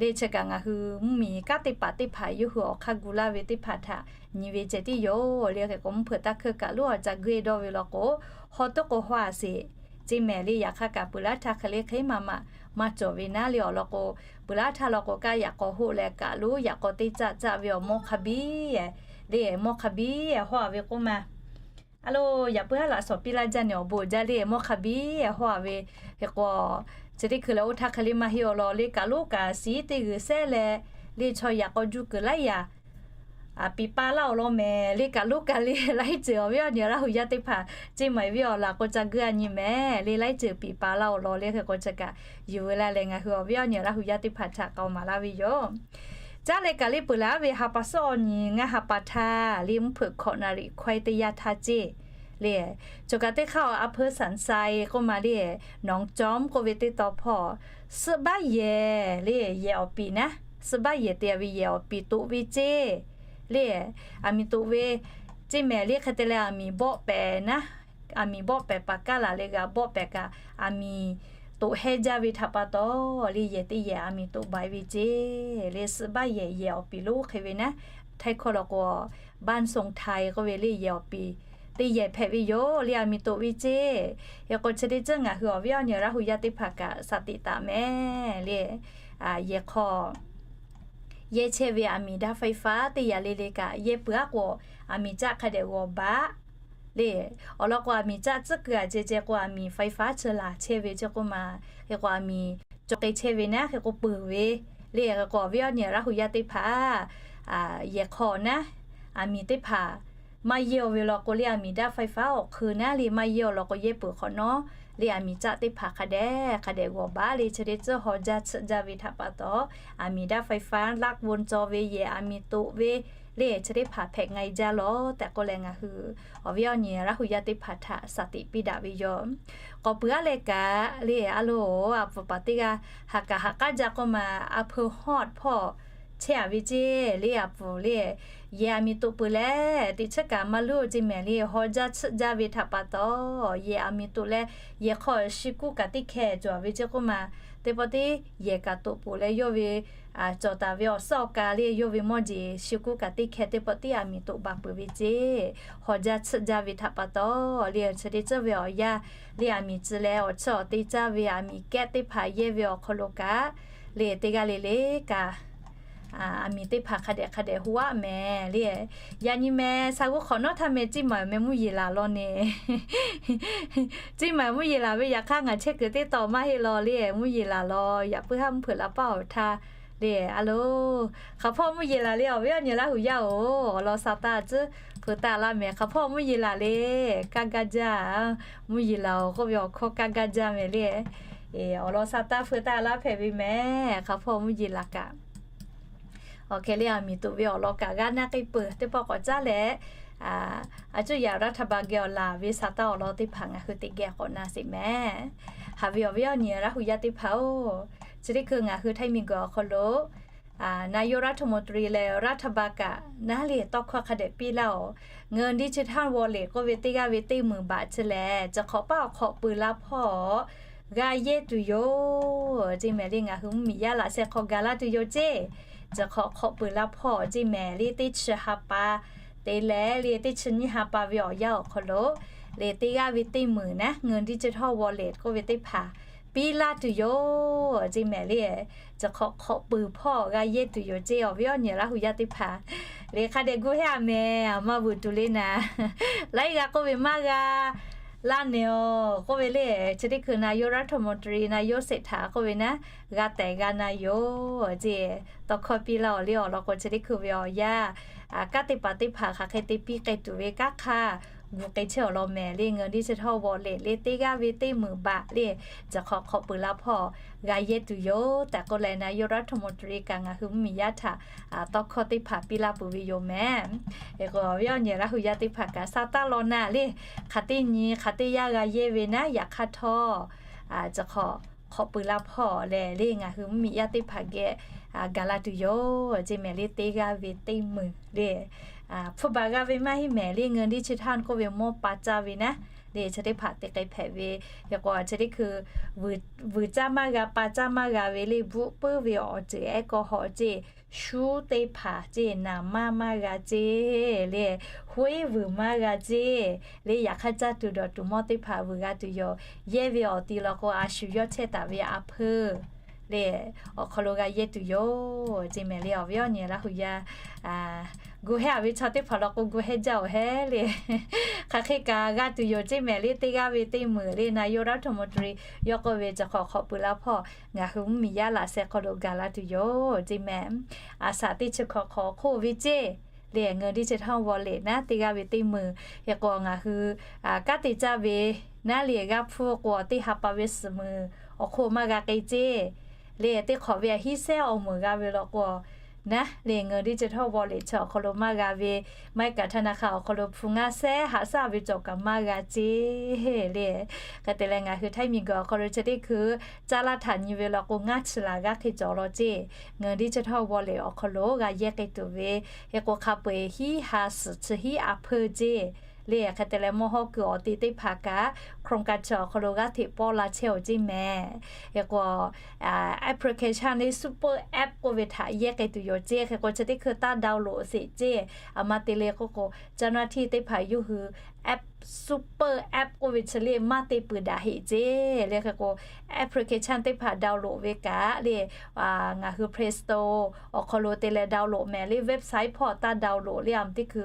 le chi kaꞈ ngaˬ hui mvuhˇ miˬ kanˉ teˇ hpaˍ teˇ hpaˍ yawˇ hui awˬ hk'aˇ gu laˇ ve teˇ hpaˍ htaꞈ nyi ve ceh tiˉ yoˬ. Le hk'e k'o mvuhˇ hpeuꞈ taˇ hkuiˇ kaꞈ luˉ awˬ ca guˇ e dawˇ ve law k'o, haw tuˉ k'o haw a sheˍ ceˇ mehˍ. Le yaꞈ hk'aˇ kaꞈ peuˬ laˇ htaˇ hk'e le hk'e maˇ maˇ maˇ cawˬ ve naˉ le awˬ lawn k'o, peuˬ laˇ htaˇ law k'o kaꞈ yaꞈ k'aw hoˆ leh kaꞈ luˉ yaꞈ k'aw teˇ caˆ caˆ ve awˬ mawˇ hk'a biˇ le mawˇ hk'a biˇ haw a ve k'oˆ ma. A lo, yaꞈ puiˉ haˉ laꞈ shawnˍ piˇ laˇ jaˇ nehˬ awˬ bon jaˇ le mawˇ hk'a biˇ haw a ve. Hk'e k'o chi teˇ hkui leh oˇ htaˇ hk'e le maˇ heˆ awˬ lawn le kaꞈ luˉ kaꞈ shiˉ teˇ g'uiˬ sehˉ leh le chaw yaꞈ k'aw juˇ kuiˬ laiˉ yaꞈ piˍ pa laˇ awˬ lawn mehˍ. Le kaꞈ luˉ kaꞈ le laiˉ ceuˬ awˬ viˉ awˬ nyi Laˇ huˍ yaˇ teˇ hpaˍ ceˇ maˬ viˉ awˬ laꞈ k'o ca guˇ a nyi mehˍ. Le laiˉ ceuˬ piˍ pa laˇ awˬ lawn le hk'e k'o chi kaꞈ yuˬ veu la leh ngaˬ hui awˬ viˉ awˬ nyi Laˇ huˍ yaˇ teˇ hpaˍ htaꞈ k'aoˍ maˍ laˇ ve yoˬ. Caˉ leh kaꞈ le peuˬ laˇ ve ha pa suhˉ awˬ nyi ngaˇ ha pa htaˇ le mvuhˇ hpeuꞈ hkawꞈ naˍ riˍ hkawehˇ teˇ yanˇ htaˇ ceˇ le, choˬ kaꞈ teˇ hk'aˇ awˬ a hpeu Sanˍ sai k'oˆ ma le, Nawˬ cawˇ k'oˆ ve teˇ taw hpawˇ suhˆ baˆ yehˬ le yehˬ awˬ piˍ naˉ, suhˆ baˆ yehˬ te a ve yehˬ awˬ piˍ toꞈ ve ceˇ le, aˬ miˍ toꞈ ve ceˇ mehˍ. Le hk'e te leh aˬ miˍ bawˆ pehˍ naˉ, aˬ miˍ bawˆ pehˍ paˍ kaˉ laˬ leh g'a bawˆ pehˍ kaꞈ aˬ miˍ toꞈ hehnˇ jaˇ ve htaꞈ pa taw le yehˬ teˇ yehˬ aˬ miˍ toꞈ baiˍ ve ceˇ le, suhˆ baˆ yehˬ yehˬ awˬ piˍ lonˉ hk'e ve naˉ, htaiˇ hkawˇ law k'o บ้านทรงไทย k'oˆ ve le yehˬ awˬ piˍ teˇ yehˬ hpehꞈ ve yoˬ le, aˬ miˍ toꞈ ve ceˇ. Hk'e k'o chi teˇ ceuˬ ngaˬ hui awˬ viˉ awˬ nyi Laˇ huˍ yaˇ teˇ hpaˍ kaꞈ shaˍ tiꞈ taˍ mehˍ le. Yehˬ hk'aw yehˬ chehˇ ve aˬ miˍ daˇ ไฟฟ้า teˇ yaꞈ le le kaꞈ yehˬ peuˬ aˉ k'o aˬ miˍ caˆ hk'a dehꞈ g'awˬ baˆ le. Awˬ lawn k'o aˬ miˍ caˆ tcuhˉ kuiˬ a ceh ceh k'o aˬ miˍ ไฟฟ้า chi laˬ chehˇ ve ceˇ k'oˆ ma. Hk'e k'o aˬ miˍ cawˬ k'ai chehˇ ve naˉ hk'e k'o peuˬ ve le. Hk'e k'o awˬ viˉ awˬ nyi Laˇ huˍ yaˇ teˇ hpaˍ yehˬ hk'aw naˉ aˬ miˍ teˇ hpaˍ maˇ yehˬ ve law k'o le aˬ miˍ daˇ ไฟฟ้า awˬ hk'eun naˉ le maˇ yehˬ awˬ lawn k'o yehˬ peuˬ hk'awꞈ nawˉ le aˬ miˍ caˆ teˇ hpaˍ hk'a dehꞈ hk'a dehꞈ g'awˬ baˆ le. Chi teˇ ceuˬ haw jaˇ tsuhꞈ jaˇ ve htaꞈ pa taw aˬ miˍ daˇ ไฟฟ้า laˆ von cawˬ ve yehˬ aˬ miˍ toꞈ ve le chi teˇ hpaˍ hpehꞈ nga e jaˇ lawˬ tehꞈ k'oˆ leh, ngaˬ hui awˬ viˉ awˬ nyi Laˇ hu yaˇ teˇ hpaˍ htaꞈ shaˍ tiꞈ piˇ daꞈ ve yoˬ. K'awꞈ puiˬ aˉ leh kaꞈ le, a loˍ, a pfuhˍ paˍ teˇ g'aˇ haꞈ kaꞈ haꞈ k'aˉ jaˇ k'oˆ ma, a hpu hawˇ hpawˇ chehˇ a ve ceˇ le, a pfuhˍ le, yehˬ aˬ miˍ toꞈ peuˬ leh teꞈ chiˉ kaꞈ maˇ luˇ ceˇ mehˍ le, haw jaˇ tsuhˆ jaˇ ve htaꞈ pa taw, yehˬ aˬ miˍ toꞈ leh yehˬ hk'aw shi kuˇ kaꞈ teˇ hkeh cawˬ ve ceˇ k'oˆ ma, teˇ pawˆ teˇ yehˬ kaꞈ toꞈ peuˬ leh yawˇ ve cawˬ taˍ ve awˬ suhˉ awˬ ka le, yawˇ ve mawˇ jeˬ shi kuˇ kaꞈ teˇ hkeh teˇ pawˆ teˇ aˬ miˍ toꞈ baˬ peuˬ ve ceˇ, haw jaˇ tsuhˆ jaˇ ve htaꞈ pa taw le, chi teˇ ceuˬ ve awˬ yanˇ le, aˬ miˍ tcuh leh awˬ chiˇ awˬ te caˇ ve aˬ miˍ kehˉ teˇ hpaˍ yehˇ ve awˬ hk'aw lo kaꞈ le, teˇ g'aˇ le le kaꞈ aˬ miˍ teˇ hpaˍ hk'a dehꞈ hk'a dehꞈ hu aˆ mehˍ le. Yaꞈ nyi meh, sha g'uˇ hk'awꞈ nawˉ htaˇ meh, Ciˇ ma meh mvuhˇ yeˬ laˬ law ne. Ciˇ ma mvuhˇ yeˬ laˬ ve yaꞈ hk'aˇ ngaˬ chehˇ kuiˬ teˇ taw maˇ heˆ law le, mvuhˇ yeˬ laˬ law, yaꞈ puiˉ haˉ mvuhˇ hpeuꞈ la paˇ awˬ htaˇ le. A loˍ, hk'aˬ hpawˇ mvuhˇ yeˬ laˬ le, awˬ viˉ awˬ nyi Laˇ hu yaˇ-oˬ, awˬ lawn sa taˇ tcuhˉ hpu taˇ laˇ mehˍ. Hk'aˬ hpawˇ mvuhˇ yeˬ laˬ le, kaˇ gaˇ jaˇ, mvuhˇ yeˬ laˬ-oˬ k'oˆ ve awˬ hkawˇ kaˇ gaˇ jaˇ mehˍ le. Awˬ lawn sa taˇ hpu taˇ laˇ hpehꞈ ve mehˍ, hk'aˬ hpawˇ mvuhˇ yeˬ laˬ kaꞈ. Awˬ hk'e le, aˬ miˍ toꞈ ve awˬ lawn kaꞈ g'aˇ naˆ k'e peuˬ teˇ pawˆ k'awꞈ caˉ leh, a cuˇ yaꞈ raˇ htaˇ ba geh awˬ laˬ ve sa taˇ awˬ lawn teˇ hpaˍ ngaˬ hui teꞈ geh k'awꞈ na sheˍ mehˍ. Haꞈ ve awˬ viˉ awˬ nyi Laˇ hu yaˇ teˇ hpaˍ-oˬ, chi teˇ hkui ngaˬ hui ไทย miˬguiˬ awˬ hk'aw lo นายกรัฐมนตรี leh รัฐบาล kaꞈ naˉ le tawˇ hkawˇ hk'a dehꞈ piˇ laˇ-oˬ. เงินดิจิทัลวอลเล็ต k'oˆ ve teˇ g'aˇ ve teˇ meunˍ baꞈ chi lehˬ, chi hk'awꞈ paˉ awˬ hk'awꞈ peuˬ la hpawˇ g'a yehˇ tuˬ yoˬ ceˇ mehˍ le. Ngaˬ hui mvuhˇmiˬ yaˇ laꞈ sheh hk'aw ga laˇ tuˬ yoˬ ceˇ. Chi hk'awꞈ hk'awꞈ peuˬ la hpawˇ ceˇ mehˍ le, teˇ chi ha pa te leh le, teˇ chi nyiˇ ha pa ve awˬ yanˇ awˬ hk'aw lo le, teˇ g'aˇ ve teˇ meunˍ naˉ เงินดิจิทัลวอลเล็ต k'oˆ ve teˇ hpaˍ piˇ laˇ tuˬ yoˬ ceˇ mehˍ le. Chi hk'awꞈ hk'awꞈ peuˬ hpawˇ g'a yehˇ tuˬ yoˬ ceˇ, awˬ viˉ awˬ nyi Laˇ hu yaˇ teˇ hpaˍ. Le hk'a dehꞈ gu hehˉ a mehˍ, aˬ ma vuiˬ tuˬ le naˍ. Laiˉ g'a k'oˆ ve maˇ g'a laˇ nehˬ-oˬ k'oˆ ve le, chi teˇ hkui นายกรัฐมนตรี นายกเศรษฐา k'oˆ ve naˉ, g'a tehˬ g'a na yoˬ ceˇ. Tawˇ hkawˇ piˇ laˇ-oˬ le. Awˬ lawn k'o, chi teˇ hkui ve awˬ yanˇ kanˉ te paˍ teˇ hpaˍ hk'aˬ hk'e te piˇ k'ai tuˬ ve kanˉ hk'aˇ gu k'ai chehˇ awˬ lawn mehˍ le. เงินดิจิทัลวอลเล็ต le, teˇ g'aˇ ve teˇ meunˍ baꞈ le, chi hk'awꞈ hk'awꞈ peuˬ la hpawˇ g'a yehˇ tuˬ yoˬ tehꞈ k'oˆ leh, นายกรัฐมนตรี kaꞈ ngaˬ hui mvuhˇmiˬ yaˇ htaꞈ tawˇ hkawˇ teˇ hpaˍ piˇ laˇ peuˬ ve yoˬ mehˍ. Awˬ viˉ awˬ nyi Laˇ hu yaˇ teˇ hpaˍ kaꞈ sa taˇ law naˍ le, hk'aˬ teˇ nyi hk'aˬ teˇ yanˇ g'a yehˇ ve naˉ, yaꞈ hk'aˇ htawˇ chi hk'awꞈ hk'awꞈ peuˬ la hpawˇ lehˬ le, ngaˬ hui mvuhˇmiˬ yaˇ teˇ hpaˍ geh gaˬ la tuˬ yoˬ ceˇ mehˍ le. Teˇ g'aˇ ve teˇ meunˍ le, hpu baˬ g'a ve maˇ heˆ mehˍ le. เงินดิจิทัล k'oˆ ve mawˇ pa caˇ ve naˉ le, chi teˇ hpaˍ te k'ai hpehꞈ ve. Hk'e k'o, chi teˇ hkui vuiˬ caˇ maˇ g'a, pa caˇ maˇ g'a ve le, bvuhˆ puiˉ ve awˬ ceuˬ ehˉ kawˇ haw ceˇ, shuˉ teˇ hpaˍ ceˇ, naˍ maˇ maˇ g'a ceˇ le, hoˉ vuiˬ maˇ g'a ceˇ le. Yaꞈ hk'aˇ caˇ tuˬ dawˬ tuˬ mawˇ teˇ hpaˍ vuiˬ g'a tuˬ yoˬ. Yehˇ ve awˬ ti law k'o, a shu yawˇ chehˇ taˍ ve a hpeuˇ le, awˬ hk'aw lo g'a yehˇ tuˬ yoˬ ceˇ mehˍ le. Awˬ viˉ awˬ nyi Laˇ hu yaˇ, gu hehˉ a ve chaw teˇ hpaˍ law k'o, gu hehˉ jaˇ-oˬ hehˉ le. Hk'aˬ hk'e kaꞈ g'a tuˬ yoˬ ceˇ mehˍ le. Teˇ g'aˇ ve teˇ meunˍ le, นายกรัฐมนตรี yawˇ k'oˆ ve, chi hk'awꞈ hk'awꞈ peuˬ la hpawˇ ngaˬ hui mvuhˇmiˬ yaˇ laꞈ sheh hk'aw lo gaˬ la tuˬ yoˬ ceˇ mehˍ. A shaꞈ teˇ chi hk'awꞈ hk'awꞈ hk'oˆ ve ceˇ le, เงินดิจิทัลวอลเล็ต naˉ, teˇ g'aˇ ve teˇ meunˍ. Hk'e k'o, ngaˬ hui kanˉ te caˇ ve naˉ le, g'aˇ hpfuhˇ k'o, teˇ ha pa ve suhˍ meunˍ awˬ hk'oˆ maˇ g'a k'ai ceˇ le. Teˇ hk'awꞈ ve a hiˉ sehˉ awˬ meunˍ g'a ve law k'o, naˉ le, เงินดิจิทัลวอลเล็ต chi awˬ hk'aw lo maˇ g'a ve, maˇ heˆ kaꞈ ธนาคาร awˬ hk'aw lo hpu ngaˇ sehˉ haꞈ shaˉ ve cawˬ kaꞈ maˇ g'a ceˇ le. Hk'e te leh, ngaˬ hui ไทย miˬguiˬ awˬ hk'aw lo chi teˇ hkui caˇ laˇ htaꞈ nyi ve law k'o, ngaˇ chi laˬ g'aˇ hk'e cawˬ law ceˇ. เงินดิจิทัลวอลเล็ต awˬ hk'aw lo g'a yehˇ k'ai tuˬ ve, hk'e k'o, hk'a peu-eˬ hiˉ ha suhˍ chi hiˉ a hpeuˇ ceˇ le. Hk'e te leh, mawˇ hawˉ kuiˬ awˬ te teˇ hpaˍ kaꞈ โครงการ chi awˬ hk'aw lo g'aˇ hteꞈ pawˇ la chehˇ-oˬ ceˇ mehˍ. Hk'e k'o, application le, super app k'oˆ ve htaꞈ yehˇ k'ai tuˬ yoˬ ceˇ. Hk'e k'o, chi teˇ hkui taˇ ดาวน์โหลด sheˍ ceˇ. A ma te le k'oˆ k'o, เจ้าหน้าที่ teˇ hpaˍ yawˇ hui app, super app k'oˆ ve chi le maˇ te peuˬ daꞈ heˆ ceˇ le. Hk'e k'o, application teˇ hpaˍ ดาวน์โหลด ve kaꞈ le, ngaˬ hui เพลย์สโตร์ awˬ hk'aw lo te leh ดาวน์โหลด mehˍ le, website hpawˇ taˇ ดาวน์โหลด le. A ma teˇ hkui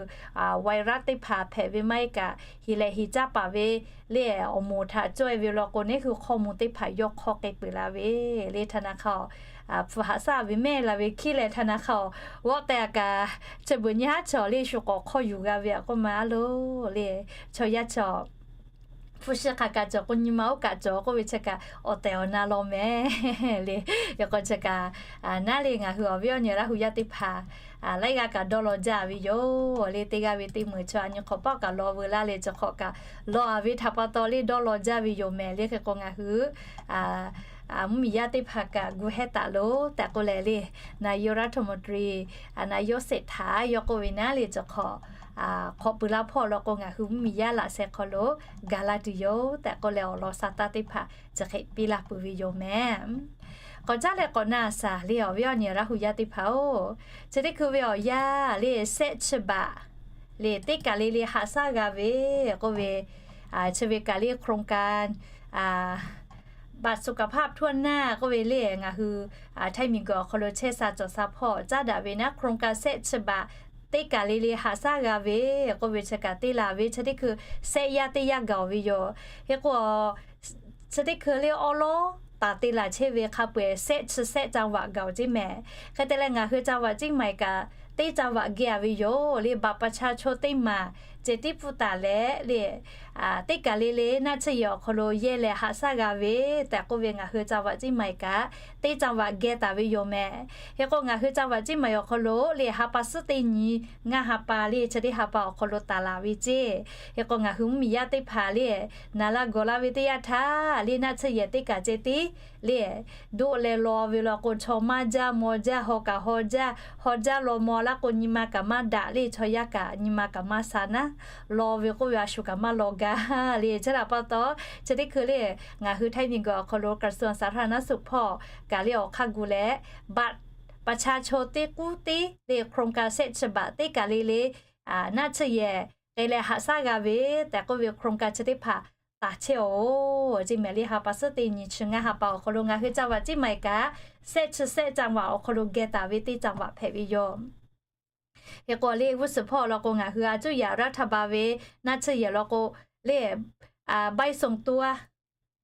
virus teˇ hpaˍ hpehꞈ ve maˇ heˆ kaꞈ, heˍ lehˬ heˍ caˇ paˍ ve le, awˬ moˍ htaꞈ cawˇ e ve law k'o, neˉ hui hk'aw mvuh teˇ hpaˍ yawˇ hk'aw k'ai peuˬ la ve le. ธนาคาร hpu haꞈ shaˉ ve mehˆ la ve hkiˉ leh, ธนาคาร g'awˆ teh a kaꞈ, chi beuꞈ nyi haˉ chaw le shu k'awꞈ hk'aw yuˬ g'a ve a k'oˆ ma a loˬ le. Chaw yaˇ chaw hpu shi hk'aˬ kaꞈ cawˬ k'o nyi ma oˇ kaꞈ cawˬ k'oˆ ve chi kaꞈ awˬ tehˬ awˬ na law mehˍ le. Yaꞈ k'o chi kaꞈ naˉ le ngaˬ hui awˬ viˉ awˬ nyi Laˇ hu yaˇ teˇ hpaˍ laiˉ g'aˇ kaꞈ dawˇ law jaˇ ve yoˬ le. Teˇ g'aˇ ve teˇ meunˍ chi a nyi hk'awꞈ pawˆ kaꞈ law veu laˇ leh chi hk'awꞈ kaꞈ law a ve htaꞈ pa taw le dawˇ law jaˇ ve yoˬ mehˍ le. Hk'e k'o ngaˬ hui mvuhˇmiˬ yaˇ teˇ hpaˍ kaꞈ gu hehˉ taˍ loˬ tehꞈ k'oˆ leh le, นายกรัฐมนตรี นายกเศรษฐา yawˇ k'oˆ ve naˉ le chi hk'awꞈ hk'awꞈ pui laˇ hpawˇ law k'o ngaˬ hui mvuhˇmiˬ yaˇ laꞈ sheh hk'aw lo gaˬ la tuˬ yoˬ tehꞈ k'oˆ leh awˬ lawn sha taˇ teˇ hpaˍ chi hk'e piˇ laˇ peuˬ ve yoˬ mehˍ. K'awꞈ caˉ leh k'awꞈ na shaˍ le awˬ viˉ awˬ nyi Laˇ hu yaˇ teˇ hpaˍ-oˬ, chi teˇ hkui ve awˬ yanˇ le shehˆ chi baꞈ le teˇ kaˬ le le haꞈ shaˉ g'a ve k'oˆ ve, chi ve kaꞈ le โครงการ บัตรสุขภาพทั่วหน้า k'oˆ ve le ngaˬ hui Htaiˇ miˬguiˬ awˬ hk'aw lo chehˇ sha cawˬ sha hpawˇ caˉ daꞈ ve naˉ โครงการ shehˆ chi baꞈ teˇ kaˬ le le haꞈ shaˉ g'a ve k'oˆ ve chi kaꞈ te laˬ ve chi teˇ hkui shehˆ yaˇ teˇ yaˇ gaˬ-oˬ ve yoˬ. Hk'e k'o chi teˇ hkui le awˉ lawˉ taˍ te laˬ chehˇ ve hk'a peu-eˬ shehˆ chi shehˆ จังหวัด gaˬ-oˬ ceˇ mehˍ. Hk'e te leh ngaˬ hui จังหวัด Chiang Mai kaꞈ teˇ จังหวัด geh-a ve yoˬ le บัตรประชาชน teˇ maˬ ceh tiˉ pfuhˇ taˍ leh le teˇ kaˬ le le naˆ tsuhˇ yehˬ awˬ hk'aw lo yehˇ leh haꞈ shaˉ g'a ve tehꞈ k'oˆ ve ngaˬ hui จังหวัด Chiang Mai kaꞈ teˇ จังหวัด geh taˍ ve yoˬ mehˍ. Hk'e k'o ngaˬ hui จังหวัด Chiang Mai awˬ hk'aw lo le ha pa suhˉ teˇ nyi ngaˇ ha pa le chi teˇ ha pa awˬ hk'aw lo taˍ laˬ ve ceˇ. Hk'e k'o ngaˬ hui mvuhˇmiˬ yaˇ teˇ hpaˍ le naˍ la gawˬ la ve teˇ yanˇ htaˇ le naˆ tsuhˇ yehˬ teˇ kaˬ ceh tiˉ le doˆ leh law ve law k'o chaw maˇ jaˇ maw jaˇ haw kaꞈ haw jaˇ, haw jaˇ law maw laˇ k'o nyi ma kaꞈ maˇ daꞈ le chaw yaˇ kaꞈ nyi ma kaꞈ maˇ sha naˉ law ve k'oˆ ve a shu kaꞈ maˇ law gaˇ le. Chi htaꞈ pa taw chi teˇ hkui le ngaˬ hui Htaiˇ miˬguiˬ awˬ hk'aw lo กระทรวงสาธารณสุข hpawˇ kaꞈ le awˬ hk'aˇ gu leh บัตรประชาชน teˇ k'uˉ teˇ le โครงการ shehˆ chi baꞈ teˇ kaˬ le le naˆ tsuhˇ yehˬ k'ai leh haꞈ shaˉ g'a ve tehꞈ k'oˆ ve โครงการ chi teˇ hpaˍ taˍ chehˇ-oˬ ceˇ mehˍ le ha pa suhˉ teˇ nyi chi ngaˇ ha pa awˬ hk'aw lo ngaˬ hui จังหวัด Chiang Mai kaꞈ shehˆ chi shehˆ จังหวัด awˬ hk'aw lo geh taˍ ve teˇ จังหวัด hpehꞈ ve yoˬ. Hk'e k'o le g'uˇ suhˍ hpawˇ law k'o ngaˬ hui a cuˇ yaꞈ raˇ htaˇ ba ve naˆ tsuhˇ yehˬ law k'o le ใบส่งตัว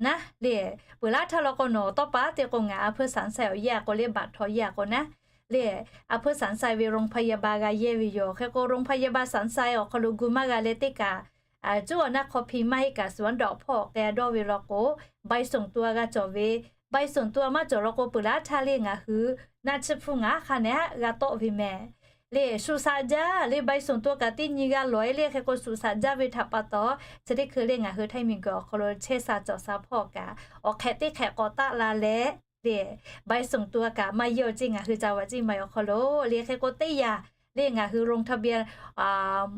naˉ le peuˬ laˇ htaˇ law k'o nawˬ tawˇ pa te k'o ngaˬ a hpuiˇ saˍ saiˍ awˬ yehˇ a k'o le บัตรทอง yehˇ a k'o naˉ le a hpuiˇ saˍ saiˍ ve โรงพยาบาล g'a yehˇ ve yoˬ. Hk'e k'o โรงพยาบาล saˍ saiˍ awˬ hk'aw lo gu maˇ g'a leh teˇ kaꞈ cuˉ awˬ naˆ hk'aw hpi maˇ heˆ kaꞈ สวนดอก hpawˇ k'ai dawˇ ve law k'o ใบส่งตัว g'a cawˬ ve, ใบส่งตัว maˇ cawˬ law k'o peuˬ laˇ htaˇ le ngaˬ hui naˆ tsuhˇ hpuˇ ngaˬ hk'a nehˬ g'a tawˆ ve mehˍ. Le shu shaꞈ jaˇ le ใบส่งตัว kaꞈ teˇ nyi g'a lawˬ-e le. Hk'e k'o shu shaꞈ jaˇ ve htaꞈ pa taw chi teˇ hkui le ngaˬ hui Htaiˇ miˬguiˬ awˬ hk'aw lo chehˇ sha cawˬ sha hpawˇ kaꞈ awˬ hk'ehꞈ teˇ hk'ehꞈ k'awꞈ taˆ la leh le ใบส่งตัว kaꞈ maˇ yehˇ-oˬ ceˇ ngaˬ hui จังหวัด Chiang Mai awˬ hk'aw lo. Le hk'e k'o teˇ yanˇ le ngaˬ hui ลงทะเบียน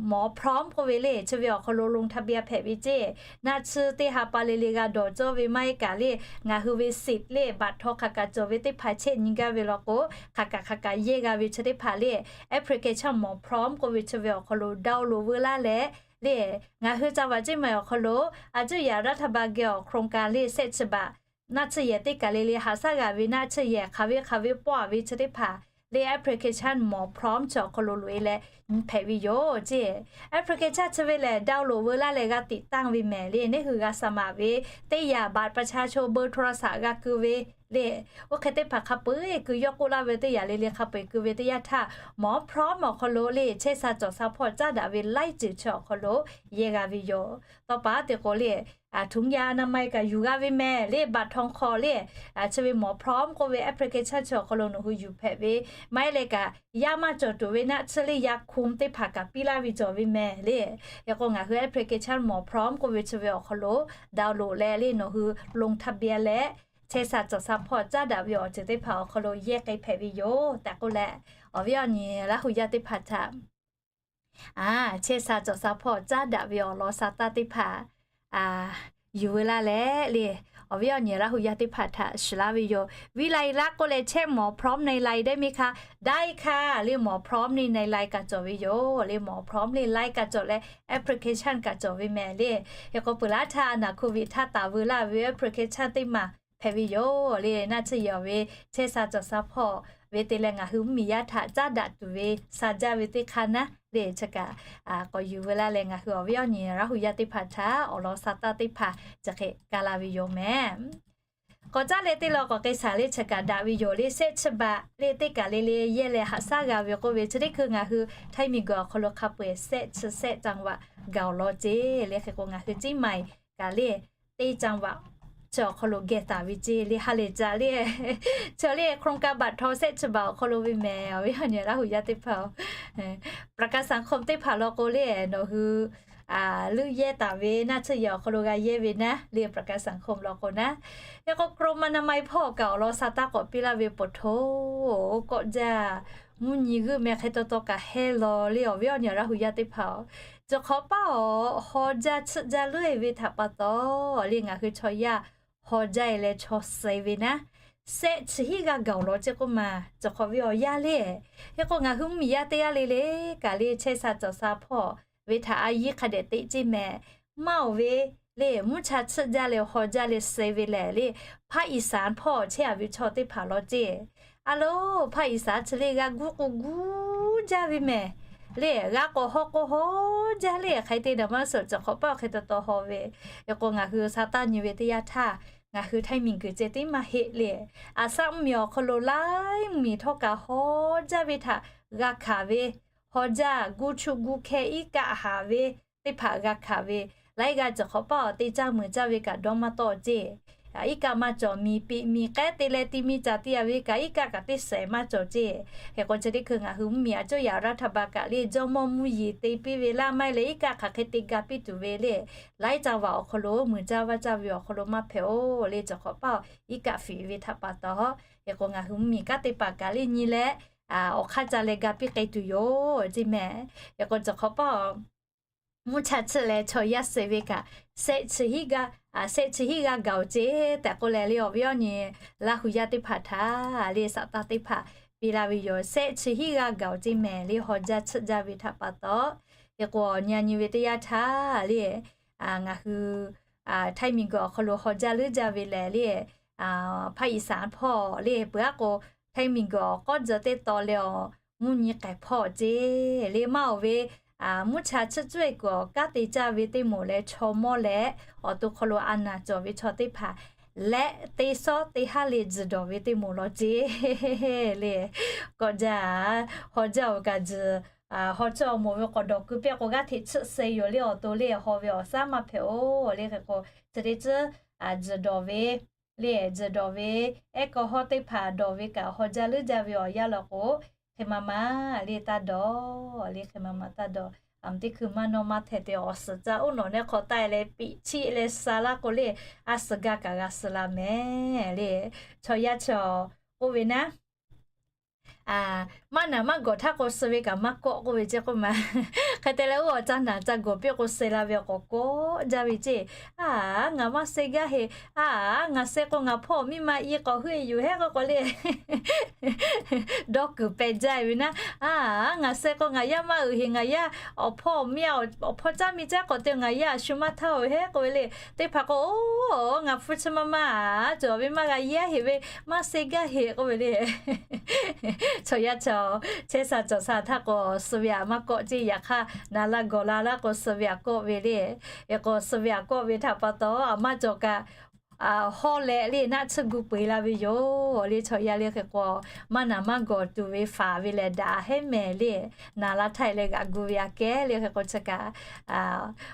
หมอพร้อม k'oˆ ve le chi ve awˬ hk'aw lo ลงทะเบียน hpehꞈ ve ceˇ. Naˆ tsuhˇ teˇ ha pa le le g'a dawˬ cawˇ ve maˇ heˆ kaꞈ le ngaˬ hui ve สิทธิ์ le บัตรทอง hk'aˬ kaꞈ cawˬ ve teˇ hpaˍ chehˇ nyi gaˇ ve law k'o hk'aˬ kaꞈ hk'aˬ kaꞈ yehˇ g'a ve chi teˇ hpaˍ le application หมอพร้อม k'oˆ ve chi ve awˬ hk'aw lo download veu laˇ leh le ngaˬ hui จังหวัด Chiang Mai awˬ hk'aw lo a cuˇ yaꞈ raˇ htaˇ ba geh awˬ โครงการ le shehˆ chi baꞈ naˆ tsuhˇ yehˬ teˇ kaˬ le le haꞈ shaˉ g'a ve naˆ tsuhˇ yehˬ hk'aˬ ve hk'aˬ ve pawˆ-a ve chi teˇ hpaˍ le application หมอพร้อม chi awˬ hk'aw lo loꞈ-e leh nyi hpehꞈ ve yoˬ ceˇ. Application chi ve lehˬ download veu laˇ leh g'a tiꞈ tanˇ ve mehˍ le neˇ hui g'a sha maˍ ve teˇ yanˇ บัตรประชาชน เบอร์โทรศัพท์ g'a keu ve le. Oˇ hk'e teˇ hpaˍ hk'a peu-eˬ keu yawˇ k'oˆ laˇ ve teˇ yanˇ le le hk'a peu-eˬ keu ve teˇ yanˇ htaˇ หมอพร้อม awˬ hk'aw lo le chehˇ sha cawˬ sha hpawˇ caˉ daꞈ ve laiˉ ceuˬ chi awˬ hk'aw lo yehˇ g'a ve yoˬ. Tawˇ pa te k'o le ถุงยางอนามัย kaꞈ yuˬ g'a ve mehˍ le บัตรทอง hk'aw le chi ve หมอพร้อม k'oˆ ve application chi awˬ hk'aw lo nawˬ hui yuˬ hpehꞈ ve maˇ heˆ leh kaꞈ yaˇ maˇ cawˬ tuˬ ve naˆ tsuhˇ le ya ครีม teˇ hpaˍ kaꞈ piˇ laˇ ve cawˬ ve mehˍ le. Hk'e k'o ngaˬ hui application หมอพร้อม k'oˆ ve chi ve awˬ hk'aw lo download leh le nawˬ hui ลงทะเบียน leh chehˇ sha cawˬ sha hpawˇ caˉ daꞈ ve awˬ ceuˬ teˇ hpaˍ awˬ hk'aw lo yehˇ k'ai hpehꞈ ve yoˬ tehꞈ k'oˆ leh awˬ viˉ awˬ nyi Laˇ hu yaˇ teˇ hpaˍ htaꞈ chehˇ sha cawˬ sha hpawˇ caˉ daꞈ ve awˬ lawn sha taˇ teˇ hpaˍ yuˬ veu laˇ leh le awˬ viˉ awˬ nyi Laˇ hu yaˇ teˇ hpaˍ htaꞈ shiˍ laˇ ve yoˬ. Viˇ lai laˇ k'oˆ leh chehˇ หมอพร้อม ใน ไลน์ ได้ไหมคะ ได้ค่ะ le หมอพร้อม ใน ไลน์ kaꞈ cawˬ ve yoˬ le หมอพร้อม ใน ไลน์ kaꞈ cawˬ leh application kaꞈ cawˬ ve mehˍ le. Hk'e k'o peuˬ laˇ htaˇ naˬ โควิด htaˇ taˍ veu laˇ ve application teˇ maˬ hpehꞈ ve yoˬ le naˆ tsuhˇ yehˬ ve chehˇ sha cawˬ sha hpawˇ ve te leh ngaˬ hui mvuhˇmiˬ yaˇ htaꞈ caˉ daꞈ tuˬ ve sha jaˇ ve teˇ hk'aˇ naˉ le chi kaꞈ k'awꞈ yuˬ veu laˇ leh ngaˬ hui awˬ viˉ awˬ nyi Laˇ hu yaˇ teˇ hpaˍ htaꞈ awˬ lawn sha taˇ teˇ hpaˍ chi hk'e ka la ve yoˬ mehˍ. K'awꞈ caˉ leh teˇ law k'awꞈ k'ai shaˍ le chi kaꞈ daꞈ ve yoˬ le shehˆ chi baꞈ le teˇ kaˬ le le yehˇ leh haꞈ shaˉ g'a ve k'oˆ ve chi teˇ hkui ngaˬ hui Htaiˇ miˬguiˬ awˬ hk'aw lo hk'a peu-eˬ shehˆ chi shehˆ จังหวัด gaˬ awˬ lawn ceˇ le. Hk'e k'o ngaˬ hui Chiang Mai kaꞈ le, teˇ caˇ vaꞈ chi awˬ hk'aw lo geh taˍ ve ceˇ le, ha lehˬ caꞈ le. Chi le โครงการบัตรทอง sehˆ chi baˬ awˬ hk'aw lo ve mehˍ, awˬ viˉ awˬ nyi Laˇ huˍ yaˇ teˇ hpaˍ-oˬ. ประกันสังคม teˇ hpaˍ law k'o le, nawˬ hui leuˆ yehˇ taˍ ve naˆ tsuhˇ yehˬ awˬ hk'aw lo g'a yehˇ ve naˉ le, ประกันสังคม law k'o naˉ. Hk'e k'o กรมอนามัย hpawˇ kaꞈ awˬ lawn sa taˇ k'awꞈ piˇ laˇ ve pa taw, kawˆ jaˇ mvuhˇ nyi g'euˆ meh hk'e taw taw kaꞈ heh law le, awˬ viˉ awˬ nyi Laˇ huˍ yaˇ teˇ hpaˍ-oˬ. Cawˬ hk'awꞈ paˇ awˬ haw jaˇ tsuhˆ jaˇ leuˉ e ve htaꞈ pa taw le, ngaˬ hui chaw yaˇ haw jaˇ e leh chaw suh ve naˉ, sehˆ chi hiˉ g'aˇ gaˬ awˬ lawn ceˇ k'oˆ ma. Cawˬ hk'awꞈ ve awˬ yanˇ le, hk'e k'o ngaˬ hui mvuhˇmiˬ yaˇ teˇ g'aˇ le le kaꞈ le, chehˇ sha cawˬ sha hpawˇ ve htaꞈ a yiˉ hk'a dehꞈ teꞈ ceˇ mehˍ. Maˇ oˬ ve le, mvuhˇ cha tsuhˆ jaˇ leh haw jaˇ leh suh ve lehˬ le, ภาคอีสาน hpawˇ chehˇ a ve chaw teˇ hpaˍ law ceˇ. A lo, ภาคอีสาน chi le g'a guˇ k'o guˇ jaˇ ve mehˍ. Le g'a k'awꞈ haw k'o haw jaˇ le, hk'aˬ hk'e te daꞈ maˇ suhˍ, cawˬ hk'awꞈ paˇ awˬ hk'e taw taw haw ve. Hk'e k'o ngaˬ hui sa taˇ nyi ve teˇ yanˇ htaˇ, ngaˬ hui htaiˇ miˬguiˬ ceh tiˉ maˇ heˆ le, aˬ saˉ mvuhˇmiˬ awˬ hk'aw lo laiˉ mvuhˇmiˬ htawˇ kaꞈ haw jaˇ ve htaꞈ g'a hkanˍ ve, haw jaˇ gu chu gu hkeh iˉ kaˆ haˍ ve teˇ hpaˍ g'a hkanˍ ve, laiˉ g'aˇ cawˬ hk'awꞈ paˇ awˬ te caˇ muiˬ caˇ ve kaꞈ dawˇ maˇ tawˆ ceˇ. Iˉ kaˆ maˇ cawˬ, miˬ piꞈ miˬ k'ehˉ te leh ti mi caˍ te a ve kaꞈ iˉ kaˆ kaꞈ teˇ sehˍ maˇ cawˬ ceˇ. Hk'e k'o chi teˇ hkui ngaˬ hui mvuhˇmiˬ aˬ coˇ yaꞈ รัฐบาล kaꞈ le jawˇmawˇ mvuhˇ yeˬ te piˇ ve laˇ maˇ heˆ leh iˉ kaˆ hk'aˬ hk'e te ga piˇ tuˬ ve le, laiˉ caˇ vaꞈ awˬ hk'aw lo muiˬ caˇ vaˇ caˇ ve awˬ hk'aw lo maˇ hpehꞈ-oˬ le, cawˬ hk'awꞈ paˇ iˉ kaˆ fiˍ ve htaꞈ pa taw. Hk'e k'o ngaˬ hui mvuhˇmiˬ kanˉ teˇ hpaˍ kaꞈ le nyi leh, awˬ hk'aˇ ca leh ga piˇ k'ai tuˬ yoˬ ceˇ mehˍ. Hk'e k'o cawˬ hk'awꞈ paˇ mvuhˇ cha tsuhˆ leh chaw yaˇ suh ve kaꞈ, sehˆ chi hiˉ g'aˇ, sehˆ chi hiˉ g'aˇ gaˬ oˬ ceˇ tehꞈ k'oˆ leh le, awˬ viˉ awˬ nyi Laˇ huˍ yaˇ teˇ hpaˍ htaꞈ le saˍ taˇ teˇ hpaˍ piˇ laˇ ve yoˬ. Sehˆ chi hiˉ g'aˇ gaˬ oˬ ceˇ mehˍ le, haw jaˇ tsuhˆ jaˇ ve htaꞈ pa taw. Hk'e k'o awˬ nyi a nyi ve teˇ yanˇ htaˇ le, ngaˬ hui htaiˇ miˬguiˬ awˬ hk'aw lo haw jaˇ leuˉ jaˇ ve lehˬ le, ภาคอีสาน hpawˇ le peuˬ aˉ k'o, htaiˇ miˬguiˬ awˬ k'awˉ tcuh teˇ taw leh awˬ mvuhˇ nyi k'ehˬ hpawˇ ceˇ le maˇ oˬ ve, mvuhˇ cha tsuhˆ tcuhˆ e kuiˬ awˬ kanˉ te caˇ ve teˇ moˍ leh chaw mawˇ leh awˬ to hk'aw lo a naˍ cawˬ ve chaw teˇ hpaˍ leh teˇ sawˉ teˇ haˉ le tzuhˬ dawˬ ve teˇ moˍ law ceˇ le. Kawˆ jaˇ, haw jaˇ oˬ kaꞈ tzuhˬ, haw cawˇ moˍ ve k'awꞈ dawˬ keu piˇ k'o g'aˇ hteꞈ tsuhˆ suh yoˬ le, awˬ to le haw ve awˬ saˉ maˇ hpehꞈ-oˬ le. Hk'e k'o chi teˇ tcuhˉ tzuhˬ dawˬ ve le, tzuhˬ dawˬ ve, ehˉ kawˇ hawˉ teˇ hpaˍ dawˬ ve kaꞈ haw jaˇ leuˉ jaˇ ve awˬ yanˇ law k'o, hk'e ma ma le taˇ dawˬ le, hk'e ma ma taˇ dawˬ. Aˬ mvuhˇ teˇ hkui maˇ nawˇ maˇ htehꞈ te awˬ suhˍ caˇ oˉ nawˬ nehˉ hk'aw taˆ e leh piꞈ chiˆ leh sa laˇ k'o le, a suhˍ gaˇ kaꞈ g'a suh la mehˍ le. Chaw yaˇ chaw k'oˆ ve naˉ, maˇ naˍ maˇ gawˬ htaˇ k'o suh ve kaꞈ maˇ kawˆ k'oˆ ve ceˇ k'oˆ ma. Hk'e te leh oˇ awˬ ca naˍ ca gawˬ piˇ k'o suh la ve awˬ k'awꞈ kawˆ jaˇ ve ceˇ. A, ngaˬ maˇ suh gaˇ heꞈ. A, ngaˬ suh k'o ngaˬ hpawˇ miˇ ma i k'awꞈ heuˆ e yoˬ hehˉ k'oˆ k'o le, dawˇ kuiˬ peh jaˇ ve naˉ. A, ngaˬ suh k'o ngaˬ yaˇ maˇ uiˍ heꞈ, ngaˬ yaˇ awˬ hpawˇ miˇ a awˬ hpawˇ caˇ miˇ caˇ k'awꞈ te ngaˬ yaˇ a shu maˇ htaˇ oˬ hehˉ k'oˆ ve le. Teˇ hpaˍ k'o, oˬ, ngaˬ hpu chi ma ma a cawˬ ve maˇ g'a yaˇ heꞈ ve, maˇ suh gaˇ heꞈ k'oˆ ve le. Chaw yaˇ chaw, chehˇ sha cawˬ sha htaˇ k'o suh ve aꞈ maˇ kawˆ ceˇ. Yaꞈ hk'aˇ naˍ la gawˬ la laˇ k'o suh ve aꞈ kawˆ ve le. Hk'e k'o suh ve aꞈ kawˆ ve htaꞈ pa taw, aˬ maˇ cawˬ kaꞈ hawˉ leh le naˆ tsuhˇ gu peu eˬ la ve yoˬ le. Chaw yaˇ le hk'e k'o, maˇ naˍ maˇ gawˬ tuˬ ve faˍ ve lehˬ daꞈ hehˉ mehˍ le. Naˍ la htaˇ e leh g'aꞈ gu ve aꞈ kehˉ le. Hk'e k'o chi kaꞈ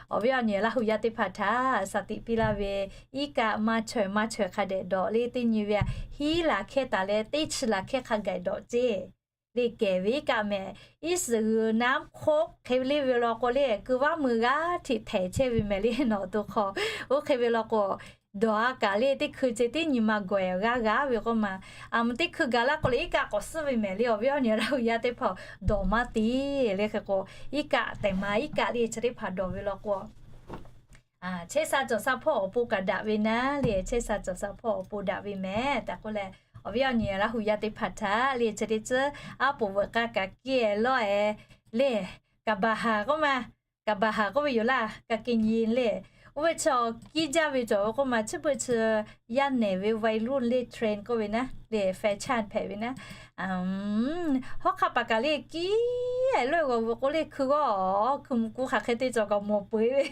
awˬ viˉ awˬ nyi Laˇ huˍ yaˇ teˇ hpaˍ htaꞈ saˍ tiꞈ piˇ laˇ ve, iˉ kaˆ maˇ chaweh maˇ chaweh hk'a dehꞈ dawˬ le, teˇ nyi ve aꞈ hiˉ laˬ hkehˇ taˍ leh teˇ chi laˬ hkehˇ hk'a gaˬ dawˬ ceˇ le. Kehˬ ve iˉ kaˆ mehˍ, iˉ suhˍ g'uiˬ naˉ hk'oˆ hk'e le ve law k'o le, keu vaˉ meuˇ g'aˇ hteꞈ htehˍ chehˇ ve mehˍ le. Nawˬ awˬ to hk'aw oˇ hk'e ve law k'o, dawˬ a kaꞈ le teˇ hkui ceh tiˉ nyi ma gawˬ e g'aˇ g'aˇ ve k'oˆ ma. Aˬ mvuhˇ teˇ hkui gaˬ laˇ k'o le iˉ kaˆ k'awꞈ suhˉ ve mehˍ le. Awˬ viˉ awˬ nyi Laˇ huˍ yaˇ teˇ hpaˍ dawˬ maˇ tiˉ le. Hk'e k'o iˉ kaˆ tehˬ ma iˉ kaˆ le chi teˇ hpaˍ dawˬ ve law k'o, chehˇ sha cawˬ sha hpawˇ awˬ pon kaꞈ daꞈ ve naˉ le, chehˇ sha cawˬ sha hpawˇ awˬ pon daꞈ ve mehˍ tehꞈ k'oˆ leh, awˬ viˉ awˬ nyi Laˇ huˍ yaˇ teˇ hpaˍ htaꞈ le chi teˇ tcuhˉ aˉ poꞈ veuꞈ k'aˇ kaꞈ kiˇ e lawˇ e le, กะบะหา k'oˆ ma, กะบะหา k'oˆ ve yoˬ laˇ, กางเกงยีน le. Oˇ ve chi kiˇ jaˇ ve cawˬ ve k'oˆ ma, chi beuꞈ chi yaˇ nehˬ ve วัยรุ่น le, trend k'oˆ ve naˉ le, fashion hpehꞈ ve naˉ. Hawˉ hk'aˆ paˍ kaꞈ le kiˇ e lawˇ e g'awˬ ve k'o le, hkui g'awˇ hkui mvuh k'u hk'aˬ hk'e te cawˬ kaꞈ mawˬ peu eˬ ve,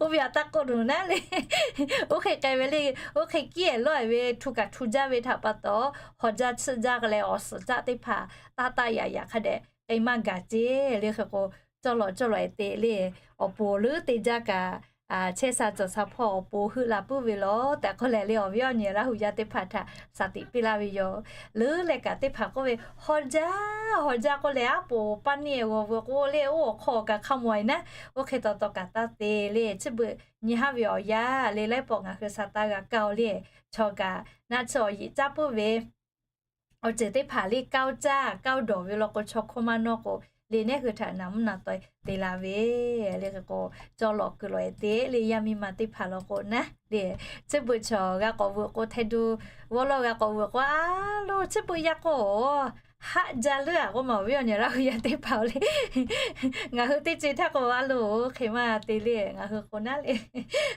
oˇ ve aꞈ taˇ k'oˆ tuˬ naˉ le. Oˇ hk'e k'ai ve le, oˇ hk'e kiˇ e lawˇ e ve htu kaꞈ htu jaˇ ve htaꞈ pa taw, haw jaˇ tsuhˆ jaˇ leh awˬ suhˍ caˆ teˇ hpaˍ taˆ taˆ yaꞈ yaꞈ hk'a dehꞈ k'ai maˇ gaˬ ceˇ le. Hk'e k'o, cawˇ lawꞈ cawˇ lawꞈ e te le, awˬ poˍ leuˉ te jaˇ kaꞈ chehˇ sha cawˬ sha hpawˇ awˬ pon heuˆ la puiˉ ve lawˬ tehꞈ k'oˆ leh le, awˬ viˉ awˬ nyi Laˇ huˍ yaˇ teˇ hpaˍ htaꞈ shaˍ tiꞈ piˇ laˇ ve yoˬ. Leuˉ leh kaꞈ teˇ hpaˍ k'oˆ ve, Haw jaˇ, haw jaˇ k'oˆ leh, aˉ poˍ paˇ neˇ g'awˬ veuꞈ k'o le, oˇ awˬ hk'aw kaꞈ hk'a mawˬ e naˉ, oˇ hk'e taw taw kaꞈ taˇ te le. Chi beuꞈ nyi haˉ ve awˬ yanˇ le, laiˉ pawˆ ngaˬ hui sha taˇ g'a kaˇ oˬ le. Chaw kaꞈ naˆ tsuhˇ awˬ yeꞈ caˉ puiˉ ve awˬ ceuˬ teˇ hpaˍ le, kaˇ oˇ caˇ kaˇ oˇ dawˬ ve law k'o, chaw hkawˇ maˇ nawˇ k'o le, neˉ hui htaꞈ naˍ mvuhˇ naˍ tawˍ te la ve le. Hk'e k'o, cawˇ lawꞈ kuiˬ lawꞈ e te le, yaˇ miˇ ma teˇ hpaˍ law k'o naˉ le, chi beuꞈ chaw g'a k'awꞈ veuꞈ k'o, hteˇ du g'awˇ lawˇ g'a k'awꞈ veuꞈ k'o, a lo, chi beuꞈ yaˇ k'o haˆ jaˇ leuˉ a k'oˆ ma, awˬ viˉ awˬ nyi Laˇ huˍ yaˇ teˇ hpaˍ le. Ngaˬ hui teˇ ceuˬ htaˇ k'o, a lo, hk'e maˇ te le, ngaˬ hui k'o naˉ le,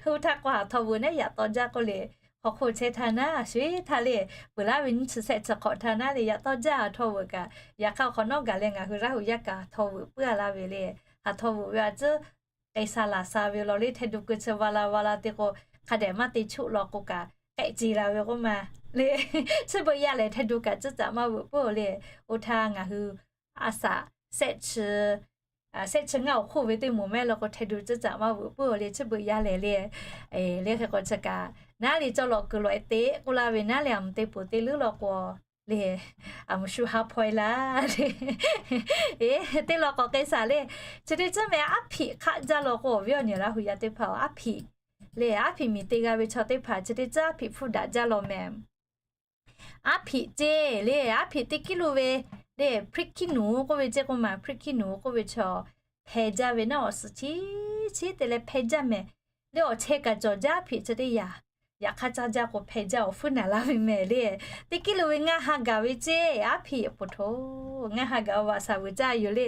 hu htaˇ k'o haˍ htaw veuꞈ naˉ yaꞈ taw jaˇ k'oˆ le, hk'aw hk'oˆ chehˇ htaˇ naˉ, shuˍ htaˇ le, peuˬ laˇ ve nyiˇ chi shehˆ chi hk'awꞈ htaˇ naˉ le, yaꞈ taw jaˇ haˍ htaw veuꞈ kaꞈ, yaꞈ hk'aˇ awˬ hk'awꞈ nawˉ gaˬ leh ngaˬ hui Laˇ huˍ yaˇ kaꞈ haˍ htaw veuꞈ puiˉ a laˇ ve le. Haˍ htaw veuꞈ ve a tcuhˉ k'ai sha laˬ sha ve law le, hteˇ du keu chi va la va la te k'o, hk'a dehꞈ maˇ te chuˆ law k'o kaꞈ, k'ehˆ ce la ve k'oˆ ma le. Chi beuꞈ yaˇ lehˬ, hteˇ du kaꞈ tcuhˉ caꞈ maˇ veuꞈ puiˉ le. Oˇ htaˇ ngaˬ hui a shaꞈ shehˆ chi shehˆ chi ngaˇ awˬ hk'oˆ ve teˇ moˍ mehˆ law k'o, hteˇ du tcuhˉ caꞈ maˇ veuꞈ puiˉ le, chi beuꞈ yaˇ lehˬ le. Le hk'e k'o chi kaꞈ, naˉ le cawˇ lawꞈ kuiˬ lawꞈ e te k'oˆ laˇ ve naˉ le, a mvuhˇ te peuˬ te leuˉ law k'o le, a mvuhˇ shu ha hpaw e laˇ le. Eˬ, teˇ law k'awꞈ k'ai shaˍ le. Chi teˇ ceuˬ meh aˉ hpiꞈ hk'aˆ jaˇ law k'o, awˬ viˉ awˬ nyi Laˇ huˍ yaˇ teˇ hpaˍ, aˉ hpiꞈ le, aˉ hpiꞈ miˬ te g'a ve chaw teˇ hpaˍ chi teˇ ceuˬ aˉ hpiꞈ hpfuhˇ daꞈ jaˇ law meh. Aˉ hpiꞈ ceˇ le, aˉ hpiꞈ teˇ kiˉ lo ve le, hpiˉ hkiˉ nuˬ k'oˆ ve ceˇ k'oˆ ma, hpiˉ hkiˉ nuˬ k'oˆ ve chaw hpeh jaˇ ve naˉ, awˬ suhˍ chi chi te leh hpeh jaˇ meh le. Awˬ chehˇ kaꞈ cawˬ jaˇ, aˉ hpiꞈ chi teˇ yanˇ, yaꞈ hk'aˇ caˇ jaˇ k'o hpeh jaˇ, awˬ hpuiˉ naˬ laˇ ve meh le. Teˇ kiˉ lo ve ngaˇ ha gaˬ ve ceˇ, aˉ hpiꞈ poˬ hto, ngaˇ ha gaˬ vaꞈ shaˍ vuiˬ caˇ yoˬ le.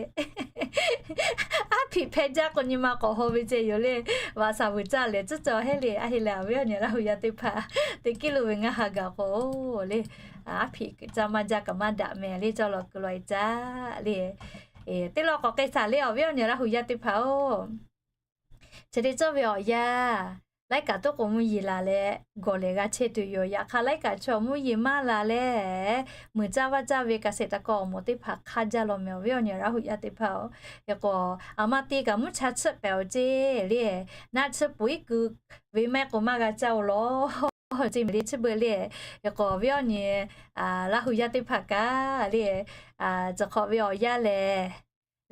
Aˉ hpiꞈ hpeh jaˇ k'o nyi ma k'awꞈ haw ve ceˇ yoˬ le. Vaꞈ shaˍ vuiˬ caˇ lehˬ tcuhˉ cawˬ heˆ le. A heˆ leh awˬ viˉ awˬ nyi Laˇ huˍ yaˇ teˇ hpaˍ, teˇ kiˉ lo ve ngaˇ ha gaˬ k'o le, aˉ hpiꞈ caˇ maˇ jaˇ kaꞈ maˇ daꞈ meh le, cawˇ lawꞈ kuiˬ lawꞈ e caˇ le. Teˇ law k'awꞈ k'ai shaˍ le, awˬ viˉ awˬ nyi Laˇ huˍ yaˇ teˇ hpaˍ-oˬ. Chi teˇ cawˇ ve awˬ yanˇ, laiˉ kaꞈ toˉ k'o mvuhˇ yeˬ laˬ leh gawˬ lehˬ g'a chehˇ tuˬ yoˬ. Yaꞈ hk'aˇ laiˉ kaꞈ chaw mvuhˇ yeˬ maˇ laˬ leh, muiˬ caˇ vaˇ caˇ ve kaꞈ sheˍ taꞈ kawˇ awˬ moˍ teˇ hpaˍ hk'aˇ jaˇ law meh, awˬ viˉ awˬ nyi Laˇ huˍ yaˇ teˇ hpaˍ-oˬ. Yaꞈ k'o, a ma te kaꞈ mvuhˇ cha tsuhˆ pehˍ awˬ ceˇ le, naˆ tsuhˆ puiˉ kuiˬ ve maˇ heˆ k'o maˇ g'a caˇ-oˬ law ceˇ meh le, chi beuꞈ le. Yaꞈ k'o awˬ viˉ awˬ nyi Laˇ huˍ yaˇ teˇ hpaˍ kaꞈ le, cawˬ hk'awꞈ ve awˬ yanˇ lehˬ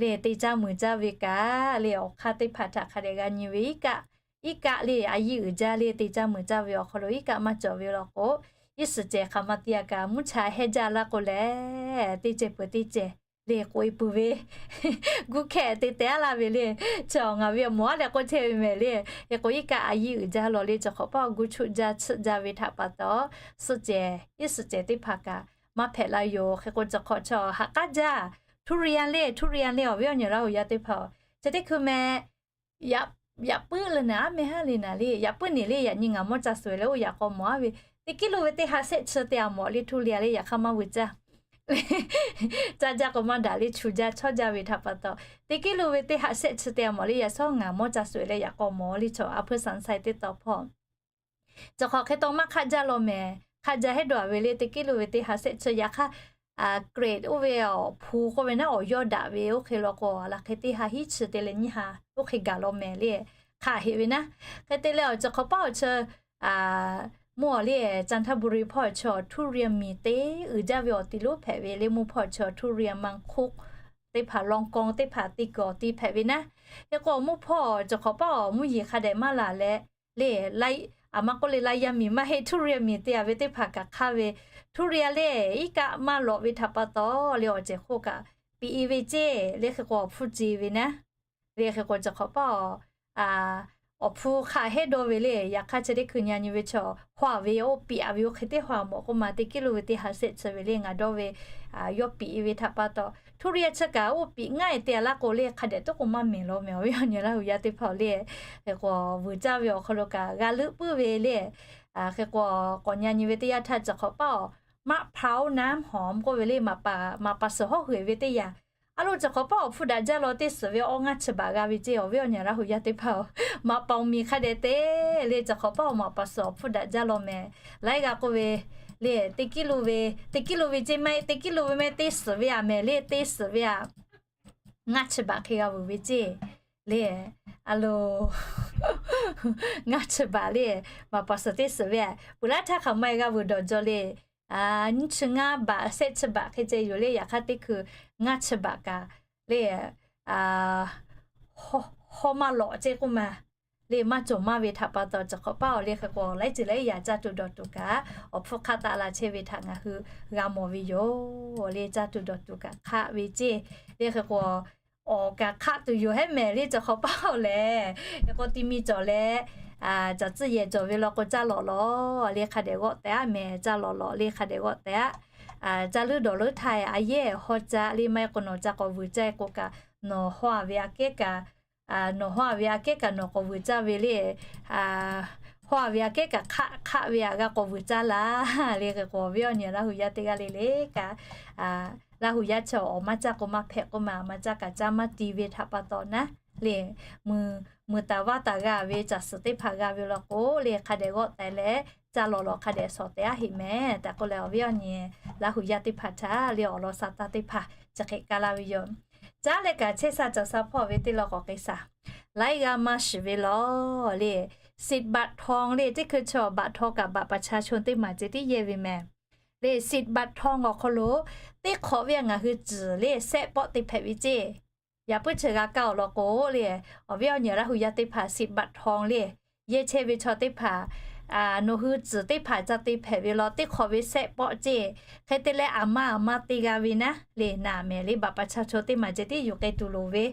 le, te caˇ muiˬ caˇ ve kaꞈ le, awˬ hk'aˇ teˇ hpaˍ htaꞈ hk'a dehꞈ g'a nyi ve iˉ kaˆ, iˉ kaˆ le a yiˇ uiˍ jaˇ le, te caˇ muiˬ caˇ ve awˬ hk'aw lo iˉ kaˆ maˇ cawˬ ve law k'o, iˉ suhˍ cehˬ hk'aˬ ma te a kaꞈ mvuhˇ cha hehˇ jaˇ laˇ k'o lehˬ, teˇ cehˬ peuˬ teˇ cehˬ le k'oꞈ e peuˬ ve, guˇ hkehˇ te teh a laˇ ve le. Chi awˬ ngaˬ ve awˬ moˍ a leh k'oˆ chehˇ ve meh le. Hk'e k'o iˉ kaˆ a yiˇ uiˍ jaˇ law le, cawˬ hk'awꞈ paˇ awˬ gu chuˆ jaˇ tsuhˆ jaˇ ve htaꞈ pa taw, suhˆ cehˬ iˉ suhˍ cehˬ teˇ hpaˍ kaꞈ maˇ hpehꞈ la yoˬ. Hk'e k'o cawˬ hk'awꞈ chaw haꞈ k'aˉ jaˇ, durian le, durian le, awˬ viˉ awˬ nyi Laˇ huˍ yaˇ teˇ hpaˍ-oˬ. Chi teˇ hkui meh yaꞈ puiˉ le naˍ, aˉ meh haˉ le naˍ le, yaꁞ puiˉ neˬ le, yaꞈ nyi ngaˬ mawˇ ca suhˍ leh oˇ yaꞈ k'aw mawˬ a ve, teˇ kiˉ lo ve teˇ ha shehˆ chi te a mawˬ le, durian le, yaꞈ hk'aˇ maˇ vuiˬ caˇ. Caˇ jaˇ k'o maˇ daꞈ le, chu jaˇ chawˇ jaˇ ve htaꞈ pa taw, teˇ kiˉ lo ve teˇ ha shehˆ chi te a mawˬ le, yaꞈ shawˉ ngaˬ mawˇ ca suhˍ leh yaꞈ k'aw mawˬ le, chaw a hpuiˇ saˍ sai teˇ taw hpawˇ cawˬ hk'awꞈ hk'e taw maˇ hk'aˆ jaˇ law meh. Hk'aˆ jaˇ hehˉ dawˬ a ve le, teˇ kiˉ lo ve teˇ ha shehˆ chi yaꞈ hk'aˇ, grade oˇ ve awˬ hpu k'oˆ ve naˉ, awˬ yawˇ daꞈ ve oˇ hk'e law k'o, laˬ hk'e teˇ ha hiˉ chi te leh nyiˇ ha oˇ hk'e gaˬ law meh le. Hk'aˆ heꞈ ve naˉ, hk'e te leh awˬ cawˬ hk'awꞈ paˇ awˬ chi mvuhˇ awˬ le, Canterbury hpawˇ chi durian miˬ te uiˍ jaˇ ve awˬ ti lonˉ hpehꞈ ve le. Mvuhˇ hpawˇ chi durian maˇ hk'oˆ teˇ hpaˍ, lawˇ kawˇ teˇ hpaˍ te kuiˬ awˬ ti hpehꞈ ve naˉ. Hk'e k'o mvuhˇ hpawˇ cawˬ hk'awꞈ paˇ awˬ mvuhˇ yeˬ hk'a dehꞈ maˇ laˬ leh le, a ma k'oˆ le, la yaˇ miˬ maˇ heˆ, durian miˬ te a ve teˇ hpaˍ kaꞈ hk'aˇ ve, durian le iˉ kaˆ maˇ lawꞈ ve htaꞈ pa taw le, awˬ cehˬ hk'oˆ kaꞈ piꞈ e ve ceˇ le. Hk'e k'o awˬ hpu ce ve naˉ le. Hk'e k'o cawˬ hk'awꞈ paˇ awˬ hpu hk'aˆ hehˉ dawˇ ve le. Yaꞈ hk'aˇ chi teˇ hkui nyi nyi ve chaw hawˇ a ve oˇ piꞈ a ve oˇ hk'e teˇ hawˇ a mawˬ k'oˆ ma, teˇ kiˉ lo ve teˇ ha shehˆ chi ve le ngaˬ dawˇ ve yawˇ piꞈ e ve htaꞈ pa taw, durian chi kaꞈ oˇ piꞈ ngaˇ e te a laˇ k'o le, hk'a dehꞈ toˉ k'o maˇ mehˍ law meh, awˬ viˉ awˬ nyi Laˇ huˍ yaˇ teˇ hpaˍ-oˬ le. Hk'e k'o vuiˬ caˇ ve awˬ hk'aw lo kaꞈ g'a leuˆ puiˉ ve le. Hk'e k'o k'awꞈ nyi nyi ve teˇ yanˇ htaˇ cawˬ hk'awꞈ paˇ awˬ maꞈ hpaˍ oˇ naˉ hawˍ k'oˆ ve le, maꞈ paˍ suhˍ hawˉ hui ve teˇ yanˇ, a lo cawˬ hk'awꞈ paˇ awˬ hpuˇ daꞈ jaˇ law teˇ suhˍ ve awˬ ngaˇ chi baꞈ g'a ve ceˇ, awˬ viˉ awˬ nyi Laˇ huˍ yaˇ teˇ hpaˍ-oˬ. Maꞈ paˍ awˬ miˬ hk'a dehꞈ te le, cawˬ hk'awꞈ paˇ awˬ maꞈ paˍ suhˍ awˬ hpuˇ daꞈ jaˇ law meh. Laiˉ g'a k'oˆ ve le, teˇ kiˉ lo ve, teˇ kiˉ lo ve ceˇ maˇ heˆ, teˇ kiˉ lo ve meh teˇ suhˍ ve a meh le, teˇ suhˍ ve a ngaˇ chi baꞈ hk'e g'a vuiˬ ve ceˇ le, a lo, ngaˇ chi baꞈ le, maˍ paˍ suhˍ teˇ suhˍ ve, peuˬ laˇ htaˇ hk'aˬ ma e g'a vuiˬ dawˬ jaw le, nyiˇ chi ngaˇ baꞈ, shehˆ chi baꞈ hk'e ceh yoˬ le. Yaꞈ hk'aˇ teˇ hkui ngaˇ chi baꞈ kaꞈ le, hawˉ maˇ lawꞈ ceˇ k'oˆ ma le, maˇ cawˬ maˇ ve htaꞈ pa taw, chi hk'awꞈ paˇ awˬ le hk'e k'o, laiˉ ceuˬ laiˉ yaꞈ caˇ tuˬ dawˬ tuˬ kaꞈ, awˬ hpfuhˇ hk'aˆ taˆ la chehˇ ve htaꞈ ngaˬ hui g'a mawˬ ve yoˬ le. Caˇ tuˬ dawˬ tuˬ kaꞈ hk'aˆ ve ceˇ le. Hk'e k'o, awˬ kaꞈ hk'aˆ tuˬ yoˬ hehˉ mehˍ le, chi hk'awꞈ paˇ awˬ lehˬ. Hk'e k'o, ti mi cawˬ leh, caˬ tcuhˇ yehˬ cawˬ ve law k'o, caˇ lawꞈ lawꞈ le hk'a dehꞈ g'awˆ tehꞈ a mehˍ. Caˇ lawꞈ lawꞈ le hk'a dehꞈ g'awˆ tehꞈ a. Caˇ leuˉ dawˬ leuˉ htaˇ, a yehˇ hawˇ caˇ le, maˇ heˆ k'o nawˬ ca k'awꞈ vuiˬ caˇ k'o kaꞈ, nawˬ hawˇ a ve aꞈ kehˉ kaꞈ nawˬ hawˇ a ve aꞈ kehˉ kaꞈ nawˬ k'awꞈ vuiˬ caˇ ve le. Hawˇ a ve aꞈ kehˉ kaꞈ hk'aˆ hk'aˆ ve aꞈ g'a k'awꞈ vuiˬ caˇ laˇ le. Hk'e k'o, awˬ viˉ awˬ nyi Laˇ hu yaˇ teˇ g'aˇ le le kaꞈ, Laˇ hu yaˇ chi awˬ maˇ caˇ k'o maˇ hpehꞈ k'oˆ ma, maˇ caˇ kaꞈ caˇ maˇ ti ve htaꞈ pa taw naˉ le, mui, mui taˍ vaˇ taˍ g'a ve caˬ suhˍ teˇ hpaˍ g'a ve law k'o le, hk'a dehꞈ g'awˆ tehꞈ leh, caˇ lawꞈ lawꞈ hk'a dehꞈ shawˍ tehꞈ a heꞈ mehˍ tehꞈ k'oˆ leh, awˬ viˉ awˬ nyi Laˇ hu yaˇ teˇ hpaˍ htaꞈ le awˬ lawn sha taˇ teˇ hpaˍ chi hk'e kaˇ laˇ ve yoˬ. Caˉ leh kaꞈ chehˇ sha caˬ sha hpawˇ ve teˇ lawn k'awꞈ k'ai shaˍ. Laiˉ g'aˇ maˇ shiˍ ve law le, สิทธิ์บัตรทอง le, teˇ hkui chaw บัตรทอง kaꞈ บัตรประชาชน teˇ maˬ ceh tiˉ yehˇ ve mehˍ le. สิทธิ์บัตรทอง awˬ hk'aw lo teˇ hk'awꞈ ve ngaˬ hui ciˬ le sehˆ pawˆ te hpehꞈ ve ceˇ. Yaꞈ puiˉ chi g'a kaˇ awˬ lawn k'o le, awˬ viˉ awˬ nyi Laˇ hu yaˇ teˇ hpaˍ สิทธิ์บัตรทอง le yehˇ chehˇ ve chaw teˇ hpaˍ, nawˬ hui ciˬ teˇ hpaˍ ca te hpehꞈ ve law teˇ hk'awꞈ ve sehˆ pawˆ ceˇ. Hk'e te leh aˬ ma aˬ ma te g'a ve naˉ le, naˍ mehˍ le, บัตรประชาชน teˇ maˬ ceh tiˉ yuˬ k'ai tuˬ loˍ ve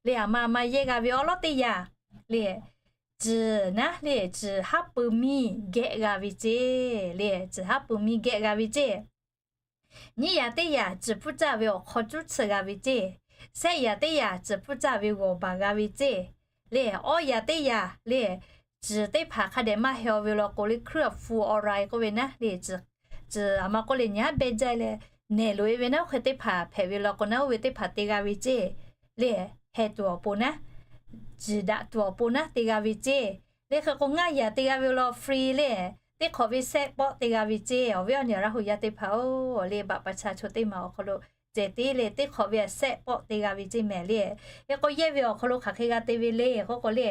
le, aˬ ma aˬ ma yehˇ g'a ve awˉ lawˉ teˇ yanˇ le, ciˬ naˉ le, ciˬ haˉ pui miˇ geh g'a ve ceˇ le, ciˬ haˉ pui miˇ geh g'a ve ceˇ. Nyiˇ yaꞈ teˇ yaꞈ ciˬ pfuhˇ caˇ ve awˬ hk'aw cuˉ chi g'a ve ceˇ. Shehˆ yaꞈ teˇ yaꞈ ciˬ pfuhˇ caˇ ve g'awˬ baˬ g'a ve ceˇ le, awˇ yaꞈ teˇ yaꞈ le, ciˬ teˇ hpaˍ hk'a dehꞈ maˇ heh aw ve law k'o le, เครื่องฟูออไร k'oˆ ve naˉ le, ciˬ aˬ ma k'oˆ le nyi haˉ beh jaˇ leh nehˬ loꞈ e ve naˉ, oˇ hk'e teˇ hpaˍ hpehꞈ ve law k'o naˉ, oˇ ve teˇ hpaˍ te g'a ve ceˇ le, heh tuˬ awˬ pon naˉ, ciˬ daꞈ tuˬ awˬ pon naˉ te g'a ve ceˇ. Le hk'e k'o ngaˇ yaꞈ te g'a ve law free le, teˇ hk'awꞈ ve sehˆ pawˆ te g'a ve ceˇ. Awˬ viˉ awˬ nyi Laˇ hu yaˇ teˇ hpaˍ-oˬ le, บัตรประชาชน teˇ maˬ awˬ hk'aw lo ceh tiˉ le teˇ hk'awꞈ ve sehˆ pawˆ te g'a ve ceˇ mehˍ le. Hk'e k'o yehˇ ve awˬ hk'aw lo hk'aˬ hk'e g'a te ve le k'oˆ k'o le,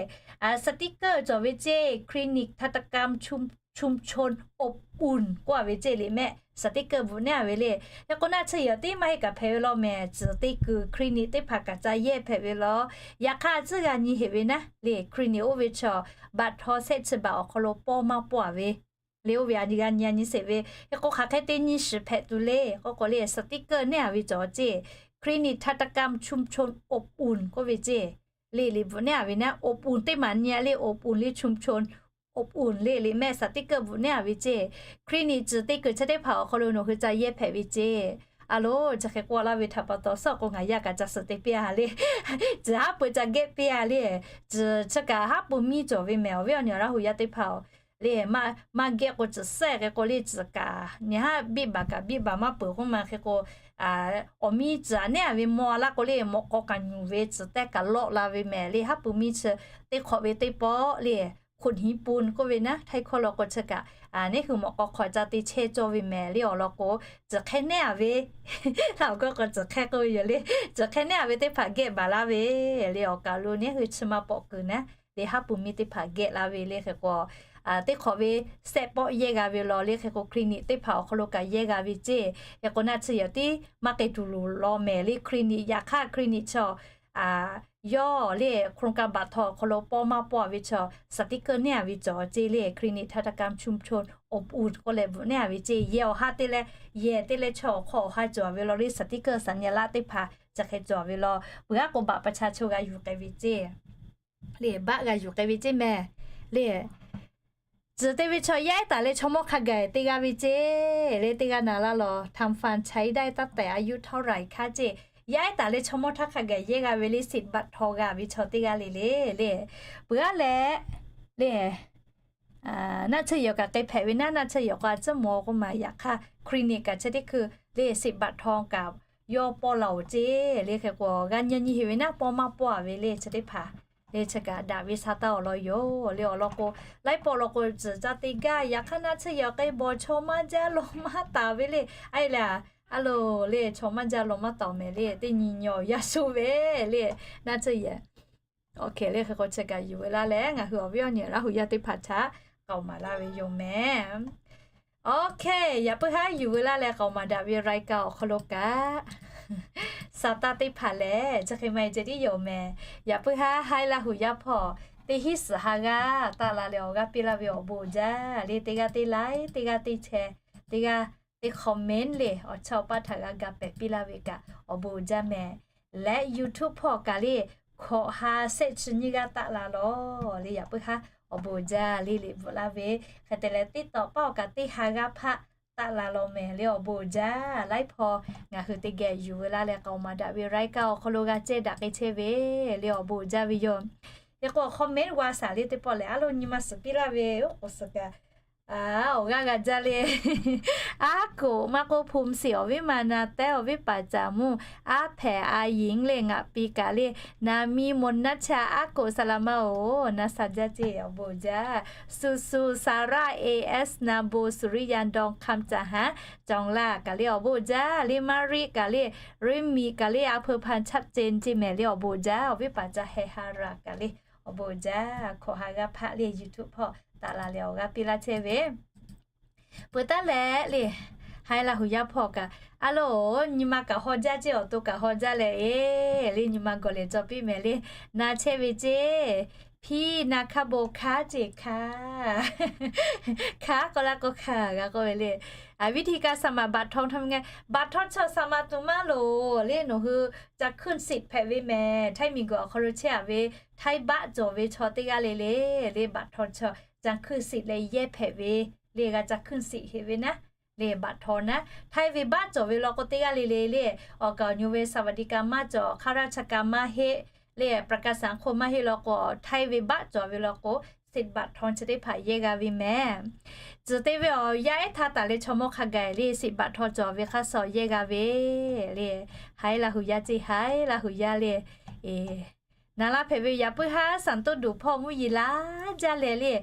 สติกเกอร์ cawˬ ve ceˇ, คลินิกทันตกรรมชุมชนอบอุ่น k'oˆ a ve ceˇ le mehˆ, สติกเกอร์ bvuhꞈ nehˉ a ve le. Hk'e k'o naˆ chi yaꞈ tiˉ maˇ heˆ kaꞈ hpehꞈ ve law mehˍ, ciˬ te kuiˬ คลินิก teˇ hpaˍ kaꞈ ca yehˇ hpehꞈ ve law. Yaꞈ hk'aˇ tcuhˉ g'a nyi heꞈ ve naˉ le, คลินิก oˇ ve chaw บัตรทอง shehˆ chi baꞈ awˬ hk'aw lo pawˇ maˇ pawˆ a ve le, oˇ ve a nyi g'a nyi a nyi sheˍ ve. Hk'e k'o hk'aˬ hk'e te nyi shiˍ hpehꞈ tuˬ le k'oˆ k'o le, สติกเกอร์ nehˉ a ve cawˬ ceˇ, คลินิกทันตกรรมชุมชนอบอุ่น k'oˆ ve ceˇ le, le bvuhꞈ nehˉ a ve naˉ, อบอุ่น teˇ maˬ nyi a le, อบอุ่น le, ชุมชนอบอุ่น le le mehˆ, สติกเกอร์ bvuhꞈ nehˉ a ve ceˇ. คลินิก ciˬ te kuiˬ chi teˇ hpaˍ awˬ hk'aw lo nawˬ hui ca yehˇ hpehꞈ ve ceˇ. A lo, chi hk'e k'oˆ laˇ ve htaꞈ pa taw suhˉ k'o ngaˬ yaˇ kaꞈ ca suhˍ te piˇ a le, ciˬ haˉ pui ca geh piˇ a le, ciˬ chi kaꞈ haˉ pui miˇ cawˬ ve mehˍ, awˬ viˉ awˬ nyi Laˇ hu yaˇ teˇ hpaˍ-oˬ le, maˇ geh k'o ciˬ sehˆ hk'e k'o le, ciˬ kaꞈ nyi haˉ biˇ baˬ kaꞈ biˇ baˬ maˇ peuˬ k'oˆ ma. Hk'e k'o awˬ miˇ ciˬ a nehˉ a ve maw a laˇ k'o le, mawꞈ k'aw kaꞈ nyuˬ ve ciˬ tehˇ kaꞈ lawˆ la ve mehˍ le, haˉ pui miˇ chi teˇ hk'awꞈ ve teˇ pawˆ le, ขนหินปูน k'oˆ ve naˉ, htaiˇ hkawˇ law k'o chi kaꞈ neˉ hui mawꞈ k'aw hk'aw ca te chehˇ cawˇ ve mehˍ le. Awˬ lawn k'o, ciˬ hk'e nehˉ a ve, laˇ awˬ g'aˇ k'o ciˬ hk'e k'oˆ ve yoˬ le, ciˬ hk'e nehˉ a ve teˇ hpaˍ geh baˬ laˇ ve le, awˬ kaˬ lo neˉ hui chi maˇ pawꞈ kuiˬ naˉ le, haˉ pui miˇ teˇ hpaˍ geh laˇ ve le. Hk'e k'o teˇ hk'awꞈ ve sehˆ pawˆ yehˇ g'a ve law le. Hk'e k'o คลินิก teˇ hpaˍ awˬ hk'aw lo kaꞈ yehˇ g'a ve ceˇ. Hk'e k'o naˆ chi yaꞈ tiˉ maˇ k'ai tuˬ loˍ law mehˍ le, คลินิก yaꞈ hk'aˇ คลินิก chaw yawˇ le, โครงการบัตรทอง awˬ hk'aw lo pawˇ maˇ pawˆ a ve chaw สติกเกอร์ nehˉ a ve cawˬ ceˇ le, คลินิกทันตกรรมชุมชนอบอุ่น k'oˆ leh bvuhꞈ nehˉ a ve ceˇ. Yehˬ awˬ ha te leh, yehˬ te leh chaw awˬ hk'aw awˬ ha cawˬ a ve law le, สติกเกอร์ สัญลักษณ์ teˇ hpaˍ chi hk'e cawˬ a ve law. Peuˬ aˉ k'o บัตรประชาชน g'a yuˬ k'ai ve ceˇ le, baˆ g'a yuˬ k'ai ve ceˇ mehˍ le. Ciˬ te ve chaw yaˇ ehˉ taˍ leh chaw mawˇ hk'a gaˬ te g'a ve ceˇ le, teˇ g'aˇ na laˇ law, ทำฟันใช้ได้ตั้งแต่อายุเท่าไหร่คะ ceˇ. Yaˇ ehˉ taˍ leh chaw mawˇ htaˇ hk'a gaˬ yehˇ g'a ve le, สิทธิ์บัตรทอง g'a ve chaw teˇ g'aˇ le le le. Peuˬ aˉ leh le, naˆ chi yaꞈ kaꞈ k'ai hpehꞈ ve naˉ, naˆ chi yaꞈ k'o a tcuhˉ maw k'oˆ ma. Yaꞈ hk'aˇ คลินิก kaꞈ chi teˇ hkui le, สิทธิ์บัตรทอง kaꞈ yawˇ pawˇ la-oˬ ceˇ le. Hk'e k'o g'a nyi nyi heꞈ ve naˉ, pawˇ maˇ pawˇ a ve le chi teˇ hpaˍ le, chi kaꞈ daꞈ ve sha taˇ awˬ lawn yoˬ le. Awˬ lawn k'o, laiˉ pawˆ law k'o ciˬ ca te gaˇ. Yaꞈ hk'aˇ naˆ chi yaꞈ k'ai bawˬ chaw maˇ jaˇ law maˇ taˍ ve le. A e le, a lo le, chaw maˇ jaˇ law maˇ taˍ mehˍ le, teˇ nyi nyi awˬ yaˇ shu ve le, naˆ chi yaꞈ OK, le hk'e k'o chi kaꞈ yuˬ veu laˇ leh ngaˬ hui awˬ viˉ awˬ nyi Laˇ huˍ yaˇ teˇ hpaˍ htaꞈ k'aoˍ maˍ laˇ ve yoˬ mehˍ. OK, yaꞈ puiˉ haˉ yuˬ veu laˇ leh k'aoˍ maˍ daꞈ ve รายการ awˬ hk'aw lo kaꞈ, saˍ taˇ teˇ hpaˍ lehˬ chi hk'e maˇ heˆ ceh tiˉ yoˬ mehˍ. Yaꞈ puiˉ haˉ haiˉ Laˇ huˍ yaˇ hpawˇ teˇ hinˉ suhˍ ha g'aˇ taˆ la leh awˬ g'aˇ piˇ laˇ ve awˬ bon uiˍ jaˇ le. Teˇ g'aˇ teˇ like, teˇ g'aˇ teˇ share, teˇ g'aˇ teˇ comment le awˬ chawˇ awˬ paˇ htaꞈ g'a ga pehˍ piˇ laˇ ve kaꞈ awˬ bon uiˍ jaˇ mehˍ. Leh YouTube hpawˇ kaꞈ le hkawꞈ ha shehˆ chi nyiˇ g'aˇ taˆ la lawˬ le. Yaꞈ puiˉ haˉ awˬ bon uiˍ jaˇ le liꞈ bvuhꞈ laˇ ve. Hk'e te leh TikTok paˉ awˬ kaꞈ teˇ ha g'aˇ hpaˆ taˆ la lawˬ mehˍ le awˬ bon uiˍ jaˇ. Laiˉ hpawˇ ngaˬ hui teˇ geh yuˬ veu laˇ leh k'aoˍ maˍ daꞈ ve รายการ awˬ hk'aw lo g'a cehˇ daꞈ k'ai chehˇ ve le awˬ bon uiˍ jaˇ ve yoˬ. Hk'e k'o comment g'a shaˍ le teˇ pawˆ lehˬ, a lo nyi ma suhˍ piˇ laˇ ve oˉ k'oˍ suhˍ kaꞈ awˬ g'aˇ g'a jaˇ le. Aˉ k'oˍ maˇ k'oˆ, hpu shiˍ awˬ viˉ ma na tehˉ awˬ viˉ paˍ caˍ mvuhˇ, aˉ hpehꞈ a yinˍ le ngaˬ pi kaꞈ le, naˍ mi moˍ naˉ chaˇ aˉ k'oˍ saˍ laˍ maˇ oˬ, naˉ sha jaˇ ceˇ awˬ bon uiˍ jaˇ. Suˍ suˍ saˍ raˇ, A S naˍ bon, Suˍriˆ yaˇ dawˇ hk'aˇ caˍ haˉ cawˬ laˇ kaꞈ le awˬ bon uiˍ jaˇ. Le maˇ riˆ kaꞈ le, riˆ miꞈ kaꞈ le, a hpeu hpa chaˆ ceh ceˇ mehˍ le awˬ bon uiˍ jaˇ. Awˬ viˉ paˍ caˍ heh ha raˍ kaꞈ le awˬ bon uiˍ jaˇ. Hkawꞈ ha g'aˇ hpaˆ le YouTube hpawˇ taˆ la leh awˬ g'aˇ piˇ laˇ chehˇ ve Peuˬ taˉ leh le, haiˉ Laˇ huˍ yaˇ hpawˇ kaꞈ, a loˬ, nyi ma kaꞈ haw jaˇ ceˇ, awˬ to kaꞈ haw jaˇ leh, e, le nyi ma gawˬ lehˬ cawˬ piˇ mehˍ le. Na chehˇ ve ceˇ, hpiˇ na hkaˇ bon hkaˇ ceˇ hkaˇ. Hkaˇ k'oˆ laˇ k'o hkaˇ g'a k'oˆ ve le. วิธีการสมัครบัตรทองทำยังไง บัตรทอง chaw สมัคร tuˬ maˇ loˍ le. Nawˬ hui จะขึ้นสิทธิ์ hpehꞈ ve mehˍ. Htaiˇ miˬguiˬ awˬ hk'aw lo chehˇ a ve Htaiˇ baˆ cawˬ ve chaw teˇ g'aˇ le le, le บัตรทอง chaw จะขึ้นสิทธิ์ leh yehˇ hpehꞈ ve le. G'a จะขึ้นสิทธิ์ heˆ ve naˉ le บัตรทอง naˉ. Htaiˇ ve baˆ cawˬ ve law k'o teˇ g'aˇ le le le, awˬ kaˍ awˬ nyu ve สวัสดิการ maˇ cawˬ, ข้าราชการ maˇ heˆ le, ประกันสังคม maˇ heˆ law k'o, Htaiˇ ve baˆ cawˬ ve law k'o, สิทธิ์บัตรทอง chi teˇ hpaˍ yehˇ g'a ve mehˍ. Tcuh te ve awˬ yaˇ ehˉ htaˇ taˍ leh chaw mawˇ hk'a gaˬ le สิทธิ์บัตรทอง cawˬ ve hk'a shuˍ yehˇ g'a ve le. Haiˉ Laˇ huˍ yaˇ ceˇ, haiˉ Laˇ huˍ yaˇ le. Na laˇ hpehꞈ ve yaꞈ puiˉ haˉ สวนต้นดู่ hpawˇ mvuhˇ yeˬ laˇ jaˇ leh le,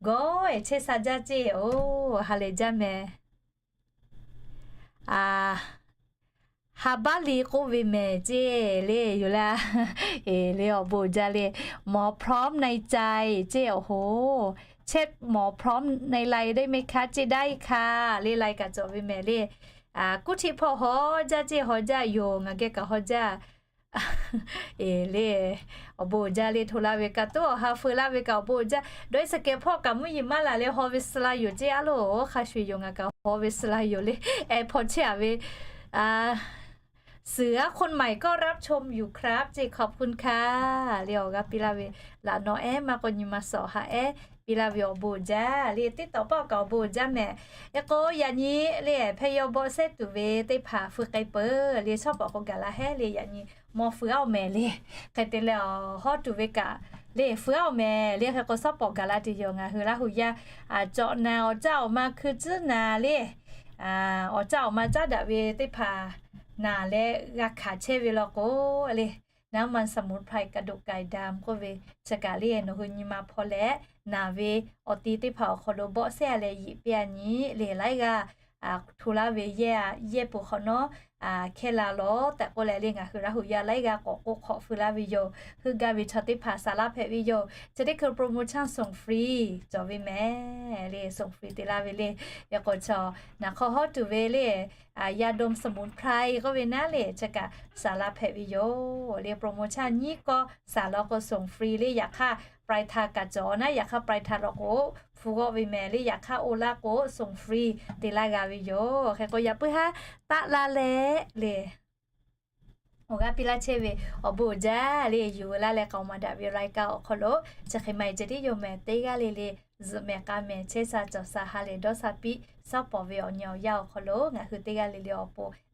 gawˬ ehˍ chehˇ sha jaˇ ceˇ, oˬ ha lehˬ jaˇ mehˍ. Ha baˆ le k'oˆ ve mehˍ ceˇ le yoˬ laˇ. E le awˬ bon uiˍ jaˇ le, หมอพร้อมในใจ ceˇ awˬ hoˍ. เช็คหมอพร้อมในไลน์ได้ไหมคะ ceˇ daˇ e hkaˇ le, ไลน์ kaꞈ cawˬ ve mehˍ le. Kuˉ htiˆ hpawˇ haw jaˇ ceˇ, haw jaˇ yoˬ, ngaˬ geh kaꞈ haw jaˇ. E le, awˬ bon uiˍ jaˇ le hto laˇ ve kaꞈ, tuˉ awˬ ha feu laˇ ve kaꞈ awˬ bon uiˍ jaˇ. Dawˇ e sha kehˬ hpawˇ kaꞈ mvuhˇ yeˬ maˇ laˬ leh haw ve suh la yoˬ ceˇ, a loˬ, hk'a shuˍ yoˬ, ngaˬ kaꞈ haw ve suh la yoˬ le. Ehˉ hpawˇ chehˇ a ve สื่อ คนใหม่ก็รับชมอยู่ครับ ceˇ ขอบคุณค่ะ le awˬ g'aˇ piˇ laˇ ve, laꞈ nawˉ ehˉ maˇ k'o nyi ma suhˍ awˬ ha ehˉ piˇ laˇ ve awˬ bon uiˍ jaˇ le. Teˇ tawˍ paˆ kaꞈ awˬ bon uiˍ jaˇ mehˍ. Hk'e k'o yaꞈ nyi le hpehˇ yawˇ bawˆ sehˉ tuˬ ve teˇ hpaˍ feu k'ai peuˬ le, shawˉ pawˍ k'o gaˬ la hehˉ le. Yaꞈ nyi mawˇ feu aˉ oˬ mehˍ le. Hk'e te leh awˬ hawˉ tuˬ ve kaꞈ le feu aˉ oˬ mehˍ le. Hk'e k'o shawˉ pawˍ gaˬ la tuˬ yoˬ. Ngaˬ hui Laˇ huˍ yaˇ cawꞈ na awˬ caˇ awˬ ma hkui tcuhˉ na le, awˬ caˇ awˬ ma caˉ daꞈ ve teˇ hpaˍ naˬ leh g'a hkanˍ chehˇ ve law k'o le, น้ำมันสมุนไพร กระดูกไก่ดำ k'oˆ ve chi kaꞈ le, nawˬ hui nyi ma hpaw leh naˬ ve awˬ ti teˇ hpaˍ awˬ hk'aw lo bawˆ sehˉ a leh yiꞈ piˇ a nyi le, laiˉ g'aˇ hto laˇ ve yehˇ, yehˇ peuˬ hk'awꞈ nawˉ hkehˇ la lawˬ tehꞈ k'oˆ leh le, ngaˬ hui Laˇ huˍ yaˇ laiˉ g'aˇ k'awꞈ k'oˆ hk'awꞈ feu laˇ ve yoˬ. Heuˆ gaˇ ve chaw teˇ hpaˍ saˍ laˇ hpehꞈ ve yoˬ. Chi teˇ hkui โปรโมชั่น ส่งฟรี cawˬ ve mehˍ le, ส่งฟรี te laˇ ve le. Yaꞈ k'o chaw naˬ hk'aw hawˉ tuˬ ve le, ยาดมสมุนไพร k'oˆ ve naˉ le, chi kaꞈ saˍ laˇ hpehꞈ ve yoˬ le. โปรโมชั่น nyiˉ kawˇ saˍ law k'o ส่งฟรี le. Yaꞈ hk'aˇ ปลายทาง kaꞈ cawˬ naˉ, yaꞈ hk'aˇ ปลายทาง law k'o hpu g'awˆ ve mehˍ le. Yaꞈ hk'aˇ oˇ laˇ k'o ส่งฟรี te laˇ g'a ve yoˬ. Hk'e k'o yaꞈ puiˉ haˉ taˆ la leh le, awˬ g'aˇ piˇ laˇ chehˇ ve awˬ bon uiˍ jaˇ le. Yuˬ veu laˇ leh k'aoˍ maˍ daꞈ ve รายการ awˬ hk'aw lo chi hk'e maˇ heˆ ceh tiˉ yoˬ mehˍ. Teˇ g'aˇ le le zuhꞈ mehˍ k'a mehˍ chehˇ sha cawˬ sha ha lehˬ dawˇ sha piˇ shawˉ pawˍ ve awˬ nyi awˬ yaˇ awˬ hk'aw lo ngaˬ hui teˇ g'aˇ le le awˬ pon